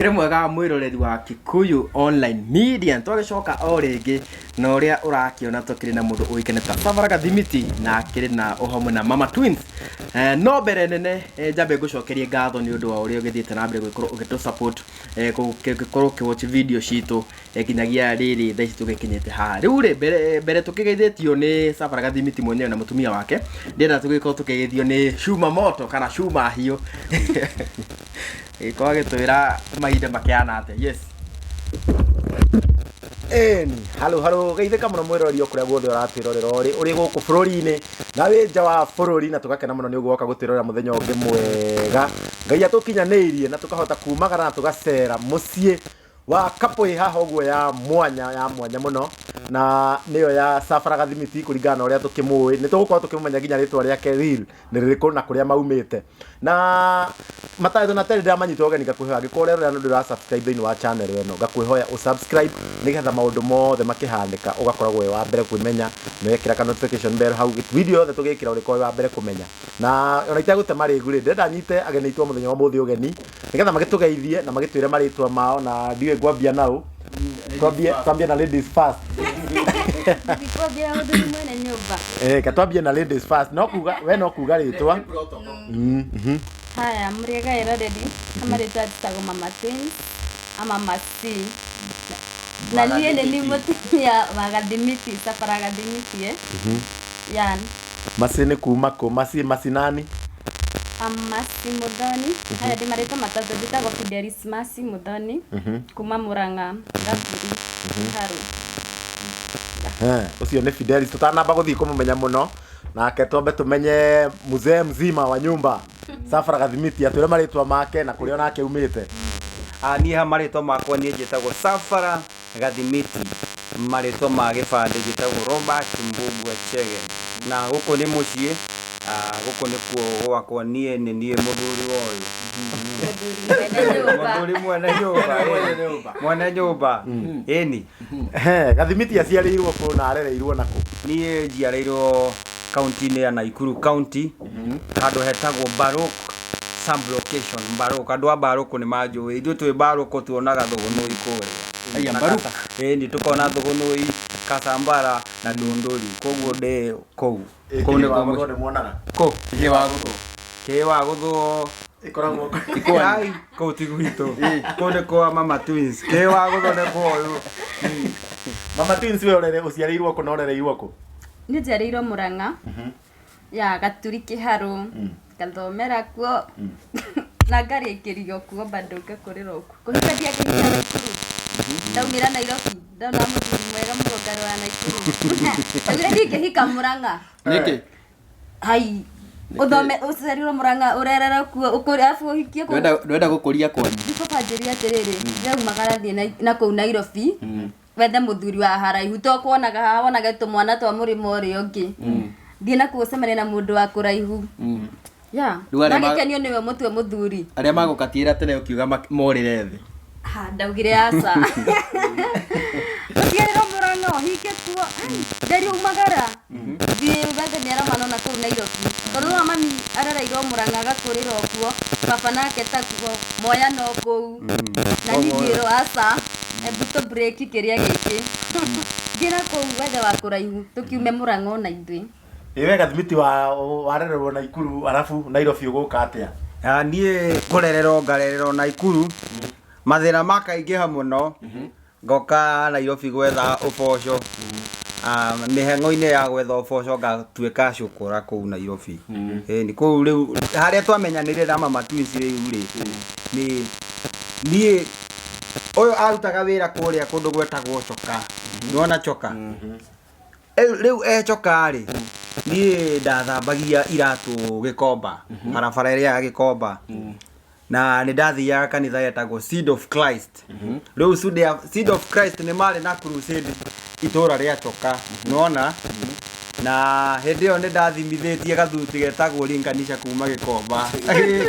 Wĩ mwega mwĩroreri wa Kikuyu Online Media, twagĩcoka o rĩngĩ na ũrĩa ũrakĩona tũkĩrĩ na mũndũ ũĩkaine ta Savara Gathimiti na akĩrĩ na ũhamwe na Mama Twins. No mbere nene njambe ngũcokerie ngatho nĩ ũndũ wa ũrĩa ũgĩthiĩte na mbere gũgĩkorwo ũgĩtũ support, gũgĩkorwo ũkĩ watch video citũ nginyagia rĩrĩ thaa ici tũgĩkinyĩte haha. Rĩu rĩ, mbere mbere tũkĩgeithĩtio nĩ Savara Gathimiti mwenyewe na mũtumia wake, ndĩrenda tũgĩkorwo tũkĩgeithio nĩ Cuma Moto kana Cuma Hiũ. Gĩkorwo agĩtwĩra mahinda makĩhana atĩa. Yes. Ĩni, halo halo, geithĩka mũno mwĩroreri o kũrĩa guothe ũratwĩrorera ũrĩ ũrĩ gũkũ bũrũri-inĩ na wĩ nja wa bũrũri, na tũgakena mũno nĩ ũguo woka gũtwĩrorera mũthenya ũngĩ mwega. Ngai atũkinyanĩirie na tũkahota kumagara na tũgacera mũciĩ wa kapũ ĩ haha ũguo ya mwanya ya mwanya mũno, na nĩyo ya Sabara Gathimiti kũringana na ũrĩa tũkĩmũĩ. Nĩ tũgũkorwo tũkĩmũmenya nginya rĩtwa rĩake real nĩ rĩrĩkũ na kũrĩa maumĩte. Na matarĩ na terĩ ndĩramanyita ũgeni ngakũhoya angĩkorwo ũrerorera na ndũra subscribe thĩinĩ wa channel ĩno, ngakũhoya ũ subscribe nĩgetha maũndũ mothe makĩhanĩka ũgakoragwo wĩ wa mbere kwĩmenya, na wekĩra ka notification bell hau, video yothe tũgĩkĩra ũrĩkorwo wĩ wa mbere kũmenya. Na ona itegũte marĩgu rĩ, ndĩrenda nyite ageni aitũ a mũthenya wa ũmũthĩ ũgeni nĩgetha magĩtũgeithie na magĩtwĩre marĩtwa mao, na ndiũĩ ngwambia naũ. Twambie na ladies first. Kwambia mũthuri mwene nyũmba. Eh, ka twambie na ladies first. No kuga we no kuga rĩtwa. Haya, mũrĩega eroreri, amarĩtwa njĩtagwo Mama Twins ama Masi. Na niĩ nĩ niĩ mũtumia wa Gathimiti, Sabara Gathimiti, eh. Yan. Masi nĩ kuma kũ? Masi masinani? Masi Muthoni. Haya, ndĩ marĩtwa matatũ, njĩtagwo Fidelis Masi Muthoni kuma Murang'a, Gaburi, Haru. Ũcio nĩ Fidelis. Tũtanamba gũthiĩ kũmũmenya mũno nake, twambe tũmenye mzee mzima wa nyumba Sabara Gathimiti, atwĩre marĩtwa make na kũrĩa onake aumĩte. Ah, niĩ ha marĩtwa makwa niĩ njĩtagwo Sabara Gathimiti, marĩtwa ma gĩbandĩ njĩtagwo Robert Mbugua Chege, na gũkũ nĩ mũciĩ, ah, gũkũ nĩkuo gwakwa, niĩ nĩ niĩ mũthuri wa ũyũ. Mũthuri mwene nyũmba. Mũthuri mwene nyũmba, ĩĩ. Mwene nyũmba, ĩni. Gathimiti aciarĩirwo kũ na arereirwo nakũ? Niĩ njiarĩirwo kaunti-inĩ ya Nakuru County, handũ hetagwo Barok sub-location, Barok. Andũ a Barok nĩ manjũĩ, ithuĩ twĩ Barok tuonaga thũgũnũi kũrĩa. Aya, Na Barok. Ĩni, tũkona thũgũnũi, Kasambara na Ndũndũri, koguo ndĩ kũu. Kũu nĩkuo mũciĩ. Nĩ muonaga? Kũ? Kĩĩ wa gũthwo? Kĩĩ wa gũthwo. Ĩkoragwo Ai, kũu ti gwitũ. Kũu nĩ kwa Mama Twins. Kĩĩ wa gũthwo nĩ kwa ũyũ. Mama Twins, we ũrere ũciarĩirwo kũ na ũrereirwo kũ? Niĩ njiarĩirwo Murang'a ya Gaturi Kĩharũ, ngathomera kuo na ngarĩkĩrio kuo bado ngakũrĩra o kuo. Kũhika ndiakĩhika Naikuru, ndaumĩra Nairobi ndona mũthuri mwega mũrũngarũ wa Naikuru, ndaugire ndingĩhika Murang'a. Nĩkĩ? Hai, ũthome ũciarĩirwo Murang'a, ũrerere kuo, ũkũre arabu ũhikie kũu. Ndwenda gũkũria kwanyu. Ndipo banjĩria atĩrĩrĩ, we umagara thiĩ na kũu Nairobi, wethe mũthuri wa haraihu, to kuonaga haha wonage tũmwana twa mũrĩmo ũrĩa ũngĩ. Thiĩ na kũu ũcemanie na mũndũ wa kũraihu. Ya, Rĩu arĩa magĩkenio nĩwe mũtue mũthuri. Arĩa magũkatiĩra tene ũkiuga morĩre thĩ. Ha, ndaugire aca. Ũciarĩrwo Murang'a ũhike kuo. Ai, nderio umagara. Thiĩ wethe mĩaramano na kũu Nairobi. Tondũ wa mami arereirwo Murang'a agakũrĩra o kuo, baba nake takuo, moya no kũu. Na niĩ ngĩrwo aca, ebu tũ break kĩrĩa gĩkĩ. Thiĩ na kũu wethe wa kũraihu, tũkiume Murang'a ona ithuĩ. Ĩ we Gathimiti wa warererwo Naikuru arabu Nairobi ũgũka atĩa? Ah, niĩ kũrererwo ngarererwo Naikuru, mathĩna makaingĩha mũno, ngoka Nairobi gwetha ũboco. Ah, mĩhang'o-inĩ ya gwetha ũboco ngatuĩka cũkũra kũu Nairobi. Ĩni, kũu rĩu harĩa twamenyanĩire na Mama Twins rĩu rĩ, nĩ niĩ ũyũ arutaga wĩra kũrĩa kũndũ gwetagwo Choka. Nĩwona Choka? Rĩu e Choka rĩ, niĩ ndathambagia iratũ Gĩkomba, barabara ĩrĩa ya Gĩkomba. Na nĩ ndathiaga kanitha yetagwo Seed of Christ. Rĩu Seed of Christ nĩ marĩ na crusade itũra rĩa Choka, nĩwona? Na hĩndĩ ĩyo nĩ ndathimithĩtie gathuti getagwo Linganisha kuma Gĩkomba.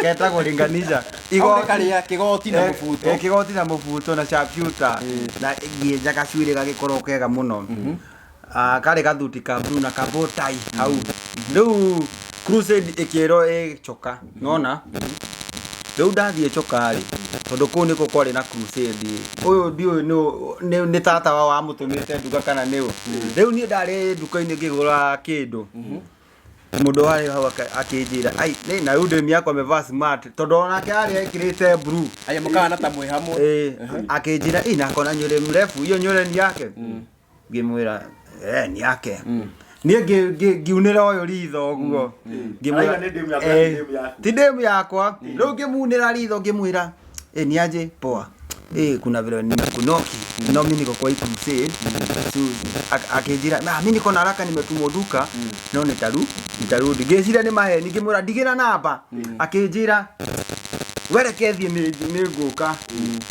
Getagwo Linganisha. Igoti karĩa kĩgoti na mũbuto. Kĩgoti na mũbuto na sharpshooter. Na ngĩenja gacuĩrĩ gagĩkorwo kega mũno. Ah, karĩ gathuti ka blue na ka bow tie hau. Rĩu crusade ĩkĩrwo ĩ Choka, nĩwona? Rĩu ndathiĩ coka rĩ, tondũ kũu nĩkuo kwarĩ na crusade rĩ, ũyũ ndiũĩ nĩ tata wao wamũtũmĩte nduka kana nĩ ũ. Rĩu niĩ ndarĩ nduka-inĩ ngĩgũra kĩndũ, mũndũ warĩ hau akĩnjĩra, ai, nĩ na huyu demu yako amevaa smart, tondũ onake arĩ ekĩrĩte blue. Aya mũkahana ta mwĩ hamwe. Ĩĩ, akĩnjĩra, "Ĩ, na akona nywele mrefu, hiyo nywele ni yake?" Ngĩmwĩra, "Eh, ni yake." Niĩ ngiunĩra ũyũ ritho ũguo. Ngĩmwĩra, Arauga nĩ demu yaku, "Eh, ti demu yaku." ti demu yakwa. Rĩu ngĩmunĩra ritho ngĩmwĩra, "Eh, ni aje? Poa. Eh, kuna vile nimekunoki. No mimi niko kwa hii crusade." So, akĩnjĩra, "Ah, mimi niko na haraka nimetumwa duka, no nitarudi." Ngĩciria nĩ maheni, ngĩmwĩra, "Ndigĩra namba." Akĩnjĩra, "Wereke thiĩ nĩ ngũka."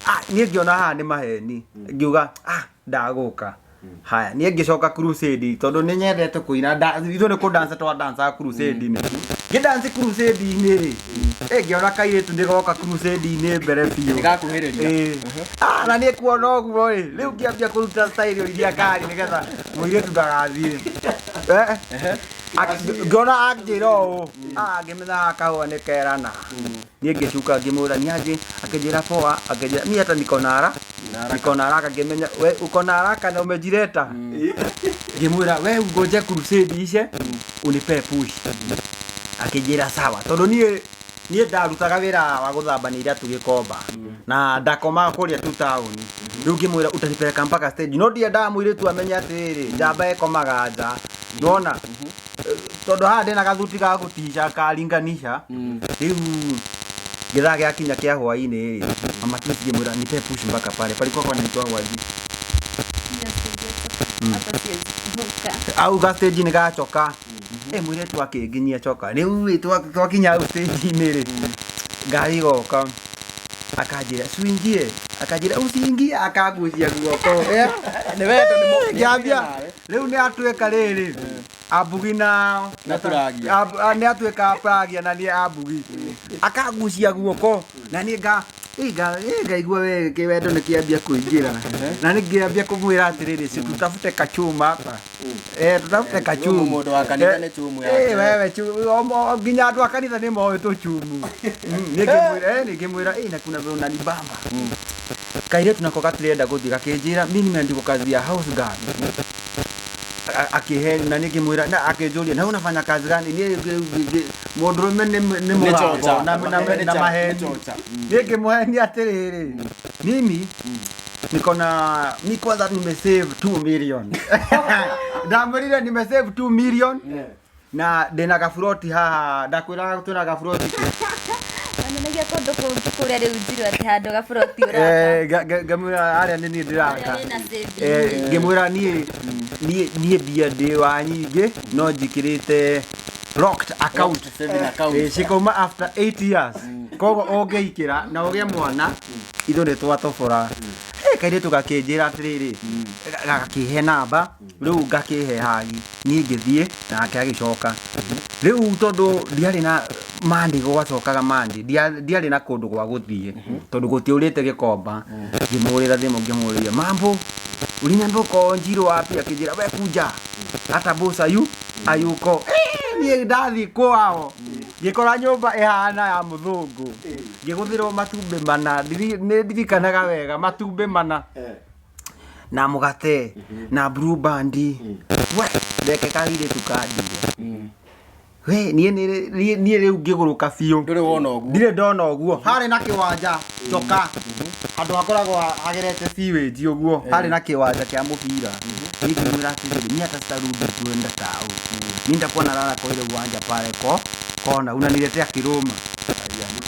Ah, niĩ ngĩona haha nĩ maheni. Ngiuga, "Ah, ndagũka." Haya, niĩ ngĩcoka crusade tondũ nĩ nyendete kũina, ithuĩ nĩ kũdansa twadansaga crusade-inĩ. Ngĩdansi crusade-inĩ rĩ, ngĩona kairĩtu nĩ goka crusade-inĩ mbere biũ. Nĩgakuhĩrĩria. Ĩĩ. Ah, na niĩ kuona ũguo ĩ, rĩu ngĩambia kũruta style iria ngari nĩgetha mũirĩtu ndagathiĩ. Ngĩona anjĩra ũũ, ah, ngĩmenya haha kahũa nĩ kerana. Niĩ ngĩcuka ngĩmwĩra ni aje, akĩnjĩra poa, akĩnjĩra mi hata niko na haraka. Niko na haraka, ngĩmenya we uko na haraka na umejileta. Ngĩmwĩra we ungoje crusade ishe unipe push. Akĩnjĩra sawa, tondũ niĩ ndarutaga wĩra wa gũthambania iratũ Gĩkomba na ndakomaga kũrĩa tu taũni. Rĩu ngĩmwĩra utanipeleka mpaka stage, no ndiendaga mũirĩtu amenye atĩrĩrĩ, njamba ĩkomaga nja. Nĩwona? Tondũ haha ndĩna gathuti ga gũtica karinganisha. Rĩu gĩthaa gĩakinya kĩa hwaĩ-inĩ rĩ, mama Twins ngĩmwĩra nipe push mpaka pale palikuwa panaitwa wapi? Hata siwezi kumbuka. Au ga stage nĩ gacoka. Mũirĩtu akĩnginyia coka. Rĩu ĩ, twakinya hau stage-inĩ rĩ, ngari igoka, akanjĩra suingie, akanjĩra usiingie, akangucia guoko. Nĩ wendo nĩ Ngĩambia, rĩu nĩ atuĩka rĩrĩ, ambugi na Na turagia. Nĩ atuĩka pragia na niĩ ambugi. Akangucia guoko na niĩ ngaigua we kĩwendo nĩ kĩambia kũingĩra. Na nĩ ngĩambia kũmwĩra atĩrĩrĩ, si tutafute kachuma hapa. Tutafute kachumu. Mũndũ wa kanitha nĩ chumu yake. Wewe nginya andũ a kanitha nĩ moĩ tũchumu. Niĩ ngĩmwĩra, na kuna vile unanibamba. Kairĩtu nako gatirenda gũthiĩ, gakĩnjĩra mimi nimeandikwa kazi ya house girl. Akĩhe na niĩ ngĩmwĩra, na akĩnjũria, na unafanya kazi gani? Niĩ mũndũrũme nĩ mũgambo chocha. na maheni. Nĩ chocha. Niĩ ngĩmũhenia atĩrĩrĩ, mimi niko na, mi kwanza nimesave 2 million. Ndamwĩrire nimesave 2 million na ndĩna gaburoti haha, ndakwĩraga twĩna gaburoti kĩ? Wanonagia kũndũ kũngĩ kũrĩa rĩu njirũ atĩ handũ gaburoti ũraka. Ngamwĩra harĩa nĩ niĩ ndĩraka. Harĩa wĩna savings. Ngĩmwĩra niĩ mbia ndĩ wa nyingĩ no njikĩrĩte locked account. Locked saving account. Cikauma after 8 years. Koguo ũngĩikĩra na ũgĩe mwana, ithuĩ nĩ twatobora. Kairĩtu gakĩnjĩra atĩrĩrĩ, gakĩhe namba, rĩu ngakĩhe hagi, niĩ ngĩthiĩ nake agĩcoka. Rĩu tondũ ndiarĩ na mandi, gwacokaga mandi, ndiarĩ na kũndũ gwa gũthiĩ, tondũ gũtiaurĩte Gĩkomba. Ngĩmũhũrĩra thimũ, ngĩmũũria, mambo, uliniambia uko Njiro wapi? Akĩnjĩra, we kuja, hata boss ayuko. Niĩ ndathiĩ kwao, ngĩkora nyũmba ĩhana ya mũthũngũ. Ngĩgũthĩrwo matumbĩ mana, nĩ ndirikanaga wega, matumbĩ mana. Na mũgate, na blue band. We, reke kairĩtu kandige. We, niĩ rĩu ngĩgũrũka biũ. Ndũrĩ wona ũguo. Ndirĩ ndona ũguo. Harĩ na kĩwanja coka. Handũ hakoragwo hagerete sewage ũguo. Harĩ na kĩwanja kĩa mũbira. Niĩ ngĩmwĩra atĩrĩrĩ, niĩ hata sitarudi kwenda tao. Niĩ nitakuwa nalala kwa ile uwanja pale kona, unaniletea kiruma.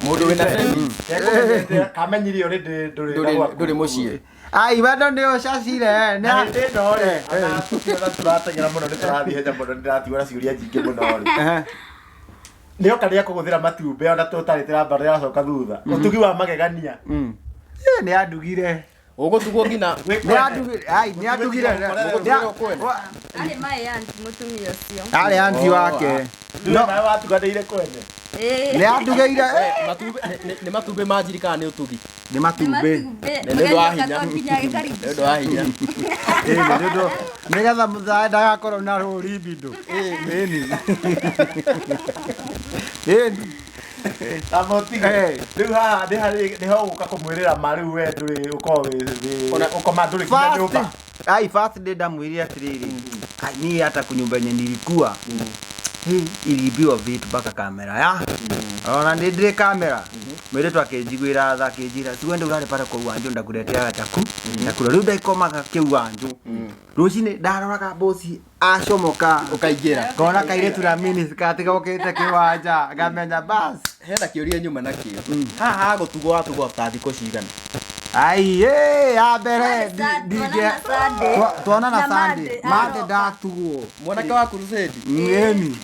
Mũndũ wĩna savings. Kamenyire ũrĩ ndũrĩ Ndũrĩ mũciĩ. Ai, wendo nĩ ũcacire, nĩ Na hĩndĩ ĩno rĩ, ona tũtiona tũrateng'era mũno, nĩ tũrathiĩ ihenya mũno, nĩ ndĩratigwo na ciũria nyingĩ mũno rĩ. Nĩoka nĩ akũgũthĩra matumbĩ ona tũtarĩ tũramba nĩaracoka thutha. Ũtugi wa magegania. Nĩ andugire. Ũgũtugwo nginya Nĩ andugire, ai, nĩ andugire. Mũgũtugĩrwo kwene. Arĩ maĩ aunty mũtumia ũcio. Arĩ aunty wake. No. Nawe watuganĩire kwene. Ĩĩ. Nĩ andugĩire. Matumbĩ nĩ matumbĩ ma njiri kana nĩ ũtugi? Nĩ matumbĩ. Nĩ Nĩ ũndũ wa hinya. Nginya Nĩ gĩkaribicwo. ũndũ wa hinya. Ĩĩ, nĩ ũndũ nĩgetha mũthae ndagakorwo na rũri mbindũ. Ĩni. Ĩni. Amba ũtige. Eh. Rĩu haha nĩ harĩ nĩho ũgũka kũmwĩrĩra ma rĩu we ndũrĩ ũkorwo wĩ Ona- ũkoma ndũrĩ nginya nyũmba. Ai, first day ndamwĩrire atĩrĩrĩ, ai, niĩ hata kunyumba yenye nilikuwa Hĩ, iliibiwa vitu mpaka kamera ya ona nĩ ndĩrĩ kamera mwĩrĩtu akĩnjiguĩra tha akĩnjĩra siwende urare pale kwa uwanjũ ndakuleteaga chaku chakula rĩu ndaikomaga kĩuwanjũ rũcinĩ ndaroraga bosi acomoka Ũkaingĩra. ngona kairĩtu na miniskirt gokĩte kĩwanja ngamenya bas Hena kĩũria nyuma nakĩo. Haha hagũtugwo watugwo ta thikũ cigana? ai ĩ, ya mbere Tuonana Sunday. tuonana Na Sunday Monday, mande aroka. ndatugwo Mwanake wa crusade. ng'eni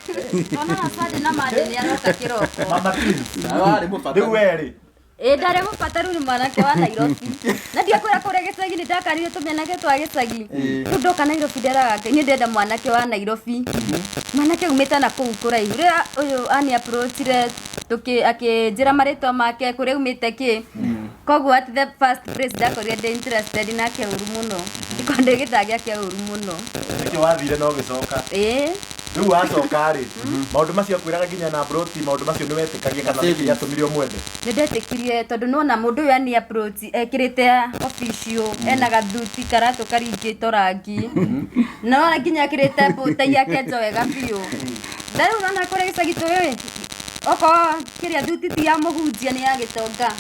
Tuonana Sunday na Monday nĩ aroka kĩroko. Mama Twins. Warĩ mũbata. Rĩu we rĩ Ĩ ndarĩ mũbataru nĩ mwanake wa Nairobi. Na ndiakwĩra kũrĩa gĩcagi nĩ ndakarire tũmĩanake twa gĩcagi. Rĩu ndoka Nairobi nderaga Ngai niĩ ndĩrenda mwanake wa Nairobi. Mwanake aumĩte na kũu kũraihu. Rĩrĩa ũyũ ani approachire tũkĩ akĩnjĩra marĩtwa make kũrĩa aumĩte kĩ. Koguo at the first place ndakorire ndĩ interested nake ũru mũno. Ndikorwo ndĩ gĩthaa gĩake ũru mũno. nĩkĩo wathire na ũgĩcoka. Ĩ Rĩu wacoka rĩ maũndũ macio akwĩraga nginya na broti maũndũ macio nĩ wetĩkagia kana nĩkĩ gĩatũmire ũmwende? nĩ ndetĩkirie tondũ nĩwona mũndũ ũyũ ani approach ekĩrĩte official ena gathuti karatũ karingĩtwo rangi na nona nginya ekĩrĩte mbũta yake wega biũ na rĩu nona kũrĩa gĩcagi tũĩ okorwo kĩrĩa thuti ti ya mũhunjia nĩ ya gĩtonga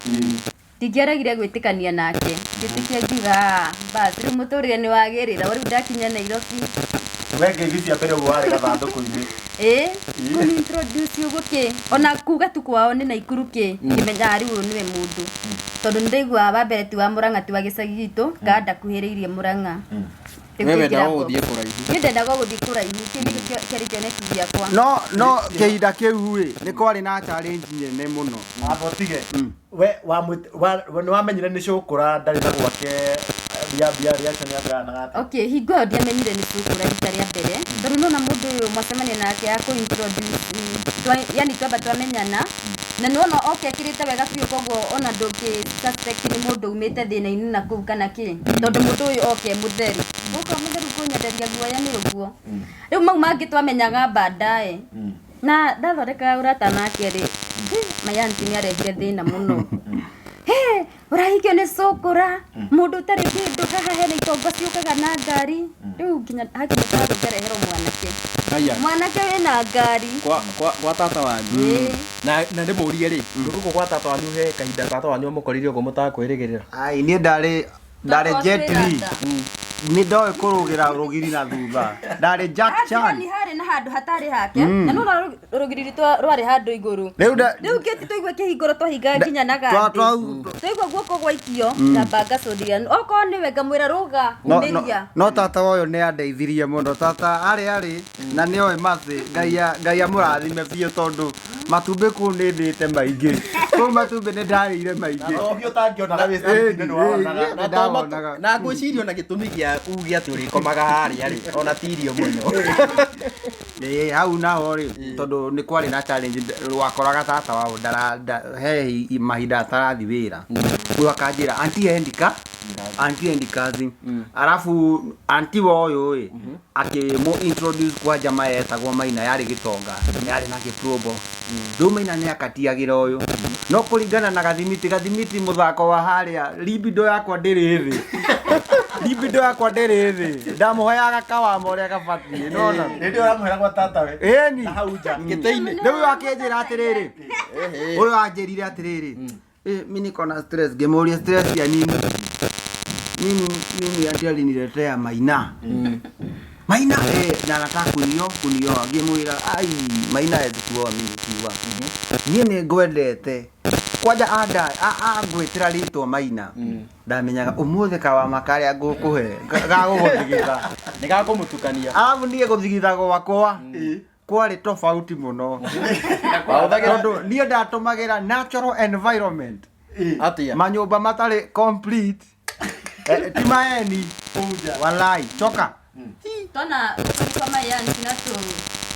ndingĩaregire gwĩtĩkania nake ngĩtĩkia ngiuga "Ah, bas rĩu mũtũrĩre nĩ wagĩrĩra rĩu ndakinya Nairobi We ngeithi cia mbere ũguo warĩ gathandũkũ-inĩ. ĩ kũni introduce ũguo kĩ ona kuga tu kwao nĩ Naikuru kĩ ngĩmenya rĩu ũyũ nĩwe mũndũ tondũ nĩ ndaiguaga wa mbere ti wa Mũrang'a ti wa gĩcagi gitũ kaa ndakuhĩrĩirie Mũrang'a Rĩu We wendaga ngĩingĩra gũthiĩ kũraihu. Niĩ ndendaga gũthiĩ kũraihu kĩu nĩkĩo kĩarĩ kĩoneki gĩakwa no no kĩhinda kĩu rĩ nĩ kwarĩ na challenge nene mũno Amba ũtige. We nĩ wamenyire nĩ cũkũra ndarĩ na gwake bia reaction yaku yahanaga atĩa? Okay, hingo ĩyo ndiamenyire nĩ cũkũra rita rĩa mbere tondũ nona mũndũ ũyũ mwacemania nake akũ introduce yani twamba twamenyana na nĩwona oke ekĩrĩte wega biũ koguo ona ndũngĩ suspect nĩ mũndũ umĩte thĩna-inĩ na kũu kana kĩ tondũ mũndũ ũyũ oke e mũtheru ũka mũtheru kũnyenderia guoya nĩ ũguo rĩu mau mangĩ twamenyaga baadaye na ndathondekaga ũrata nake rĩ mayanti nĩ arehire thĩna mũno He, ũrahikio nĩ cũkũra mũndũ ũtarĩ kĩndũ haha hena itongo ciũkaga na ngari rĩu nginya hakinya handũ ngareherwo mwanake Haya. mwanake wĩna ngari Kwa kwa kwa tata wanyu. Ĩ. Na na ndĩmũrie rĩ, gũkũ gwa tata wanyu he kahinda tata wanyu amũkorire ũguo mũtakwĩrĩgĩrĩra. ai niĩ ndarĩ ndarĩ Twakorwo Jet Li twĩ rata. nĩ ndoĩ kũrũgĩra rũgiri na thutha ndarĩ Jack Anjĩra Chan nĩ harĩ na handũ hatarĩ hake na nĩwona rũgiri rwitũ rwarĩ handũ igũrũ rĩu nda- rĩu gĩti twaigua kĩhingũro twahingaga nginya na twa- gandĩ twa- twaigua guoko gwaikio ngamba ngacũthia okorwo nĩwe ngamwĩra rũga no, no, umĩria no tata ũyũ nĩ andeithirie mũno tata arĩ arĩ na nĩ oĩ mathĩ ngai ngai amũrathime biũ tondũ matumbĩ kũu nĩ ndĩte maingĩ kũu matumbĩ nĩ ndarĩire maingĩ Ũngĩ ũtangĩonaga wĩ street-inĩ nĩ wonaga. Ĩĩ, Na ndawonaga. na ngwĩciria ona gĩtũmi kĩa uge atĩ ũrĩkomaga harĩa rĩ, ona ti irio mũno. Ĩĩ, hau naho rĩ tondũ nĩ kwarĩ na challenge wakoraga tata wao he mahinda atarathi wĩra rĩu akanjĩra anti endika anti endi kazi arabu anti wa ũyũ ĩ akĩmũ introduce kwa jama yetagwo maina yarĩ gĩtonga yarĩ na gĩprobo rĩu maina nĩ akatiagĩra ũyũ no kũringana na gathimiti gathimiti mũthako wa harĩa libido yakwa ndĩrĩ thĩ libido yakwa ndĩrĩ thĩ ndamũheaga kawama ũrĩa gabatiĩ nona Hĩndĩ ĩyo ũramũhera gwa tata we. ĩni Na hau nja. Gĩtĩ-inĩ. rĩu akĩnjĩra atĩrĩrĩ ũyũ anjĩrire atĩrĩrĩ "Eh, mi niko na stress ngĩmũria stress ya nini mimi mimi ati aliniletea maina maina eh, na anataka kunio kunioa ngĩmwĩra ai maina hawezi kuoa mimi kiwa niĩ nĩ ngwendete kwanja anda angwĩtĩra rĩtwa maina ndamenyaga ũmũthĩ kawama karĩa ngũkũhe gagũgũthigitha Nĩ gakũmũtukania. arabu niĩ gũthigitha gwakwa kwarĩ tofauti mũno tondũ niĩ ndatũmagĩra natural environment Atĩa? manyũmba matarĩ complete Eh, ti maeni walai choka tona kwa mayanti na tũ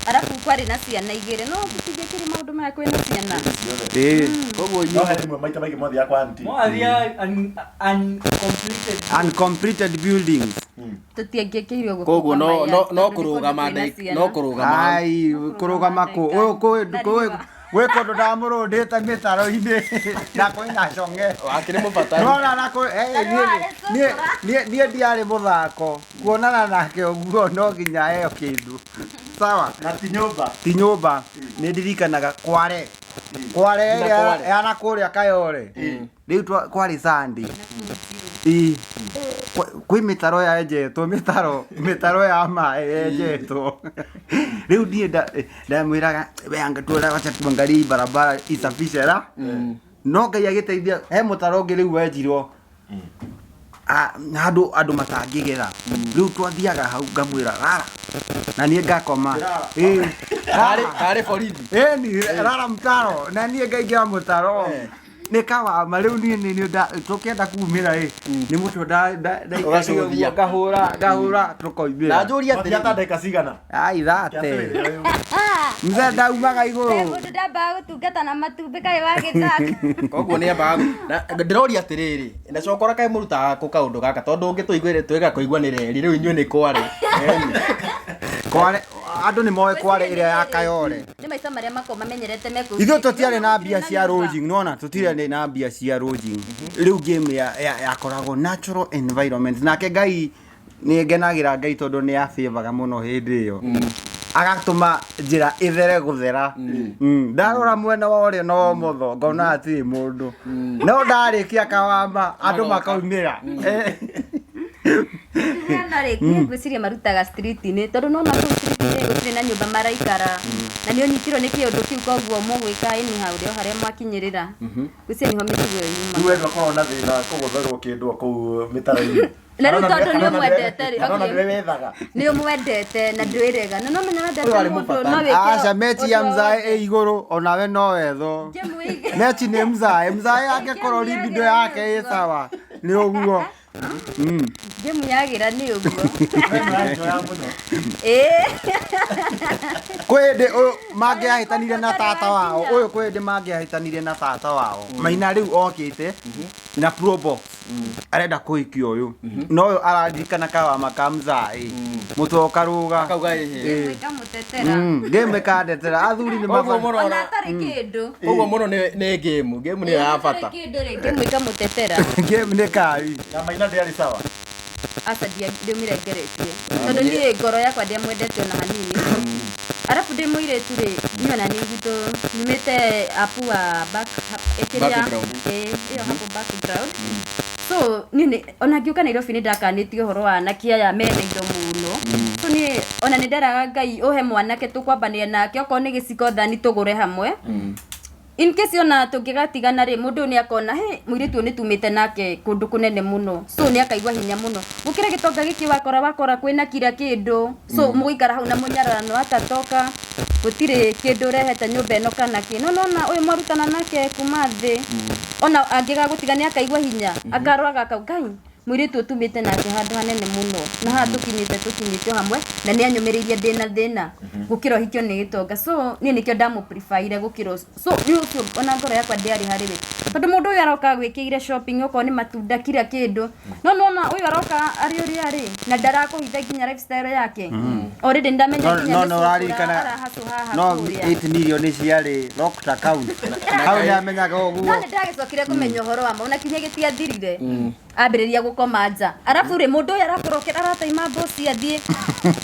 arabu kwarĩ na ciana igĩrĩ no tũtingĩkĩrĩ maũndũ maya kwĩna ciana Koguo No he rĩmwe maita maingĩ mwathiaga kwa auntie. Mwathia uncompleted. Uncompleted buildings. Tũtiangĩkĩire ũguo Koguo kwa no no mayanti no tondũ nĩ kũndũ kũrũgama kwĩna ciana. no kũrũgama. Ai, kũrũgama kũ ũyũ kũ Gwĩ kũndũ ndamũrũndĩte mĩtaro-inĩ na kwĩna cong'e. Wakĩrĩ mũbataru. Nona na kũ eh, Tondũ niĩ- warĩ niĩ- cũcũra. niĩ ndiarĩ mũthako kuonana nake ũguo no nginya heo kĩndũ sawa. Na ti nyũmba. Ti nyũmba. Nĩ ndirikanaga kware kware Nginya ĩrĩa Kware. ya na kũrĩa Kayore rĩu kwarĩ Sunday. Ĩ. Kwĩ mĩtaro yenjetwo, mĩtaro mĩtaro ya maĩ yenjetwo. Rĩu niĩ ndamwĩraga we anga wacha tuangalie hii barabara isafishe la no Ngai agĩteithia he mũtaro ũngĩ rĩu wenjirwo handũ andũ matangĩgera. Rĩu twathiaga hau ngamwĩra rara na niĩ ngakoma. Ĩ, Karĩ rara. karĩ borithi. Ĩni rara mtaro na niĩ ngaingĩra mũtaro nĩ kawama. Rĩu niĩ nĩ tũkĩenda kumĩra ĩ nĩ mũtwe Ũgacũthia. ngahũra ngahũra Na tũkoimĩra. njũrie Matiata atĩrĩrĩ. ndagĩka cigana? Ai thate mzee ndaumaga He igũrũ. mũndũ ndambaga gũtungata na matumbĩ kaĩ wagĩthaka. Koguo nĩ ambaga na ndĩroria atĩrĩrĩ, na cokora kaĩ mũrutaga kũ kaũndũ gaka tondũ ũngĩ tũiguĩre twĩga kũigua nĩ reri rĩu inyuĩ nĩ kwarĩ. Kware andũ nĩ moĩ kware ĩrĩa ya Kayore. Nĩ maica marĩa makoragwo mamenyerete me kũu. Ithuĩ tũtiarĩ na mbia cia lodging, nona tũtiarĩ na mbia cia lodging. Rĩu game yakoragwo natural environment. Nake Ngai nĩ ngenagĩra Ngai tondũ nĩ abĩvaga mũno hĩndĩ ĩyo agatũma njĩra ĩthere gũthera. Ndarora mwena wa ũrĩo na wa ũmotho ngona hatirĩ mũndũ, no ndarĩkia kawama andũ makaumĩra. Na rĩ niĩ ngwĩciria marutaga street-inĩ tondũ nona kũu street-inĩ gũtirĩ na nyũmba maraikara na nĩ ũnyitirwo nĩ kĩũndũ kĩu, koguo mũgwĩka anyhow rĩo harĩa mwakinyĩrĩra. Ngwĩciria nĩho mĩtugo ĩyo Rĩu yumaga. we ndwakorwo na thĩna kũgũtherwo kĩndũ o kũu mĩtaro-inĩ? Na rĩu tondũ nĩ ũmwendete rĩ, Kana ona okay. nĩwe wethaga. Nĩ ũmwendete na ndwĩrega na no menya wendete Ũyũ arĩ mũndũ mũbatari. no wĩke Aca mechi ya ũndũ o mzae wothe. ĩ igũrũ onawe no wetho. Ngĩmwĩige. Mechi nĩ mzae mzae angĩkorwo libido yake ĩ sawa nĩ ũguo. Ngĩmuyagĩra nĩ ũguo. We nĩũranjoya mũno. Ĩĩ. Kwĩ hĩndĩ ũyũ mangĩahĩtanire na tata wao, ũyũ kwĩ hĩndĩ mangĩahĩtanire na tata wao Maina rĩu okĩte na probox arenda kũhikia ũyũ no ũyũ araririkana kawama ka mzae mũtwe ũkarũga. Akauga ĩhĩ. Ĩkamũtetera. Ngĩmwe kandetera athuri nĩ Koguo maba mũno Ona ona atarĩ kĩndũ. koguo mũno nĩ game, game nĩyo ya bata. Atarĩ kĩndũ rĩ, ngĩmwe ĩkamũtetera. Game nĩ kari. Na Maina ndĩarĩ sawa. Aca ndĩmĩrengeretie tondũ niĩ ngoro yakwa ndiamwendete ona hanini. Arabu ndĩ mũirĩtu rĩ, niĩ ona niĩ gwitũ nyumĩte apu wa back ĩkĩrĩa Background. ĩĩ ĩyo hapo background. So niĩ ona ngĩũka Nairobi nĩ ndakanĩtio ũhoro wa anake aya mena indo mũno. So niĩ ona nĩ nderaga Ngai ũhe mwanake tũkwambanĩria nake okorwo nĩ gĩciko thani tũgũre hamwe. In case ona tũngĩgatigana rĩ, mũndũ ũyũ nĩ akona he mũirĩtu ũyũ nĩ tumĩte nake kũndũ kũnene mũno, so nĩ akaigua hinya mũno gũkĩra gĩtonga gĩkĩ wakora wakora kwĩna kira kĩndũ. So mũgũikara hau na mũnyararano atatoka gũtirĩ kĩndũ ũrehete nyũmba ĩno kana kĩ. No nona ũyũ mwarutana nake kuma thĩ, ona angĩgagũtiga nĩ akaigua hinya akarwaga akauga Ngai mũirĩtu ũyũ tumĩte nake handũ hanene mũno na haha tũkinyĩte tũkinyĩte o hamwe na nĩ anyũmĩrĩirie ndĩna thĩna gũkĩra ũhikio nĩ gĩtonga. So niĩ nĩkĩo ndamũpreferire gũkĩra ũcio. So nĩ ũcio ona ngoro yakwa ndĩarĩ harĩ we tondũ mũndũ ũyũ aroka gwĩkĩire shopping okorwo nĩ matunda kira kĩndũ, no nona ũyũ aroka arĩ ũrĩa arĩ na ndarakũhitha nginya lifestyle yake. Already ndamenya No nginya no nĩ no cũcũ ũraririkana arahacũ haha no kũrĩa. 8 million ciarĩ locked account hau nĩ amenyaga No ũguo. nĩ ndagĩcokire kũmenya ũhoro wa ma ona kinya gĩtiathirire ambĩrĩria gũkoma nja arabu rĩ mũndũ ũyũ arakorokera arataima mboci athiĩ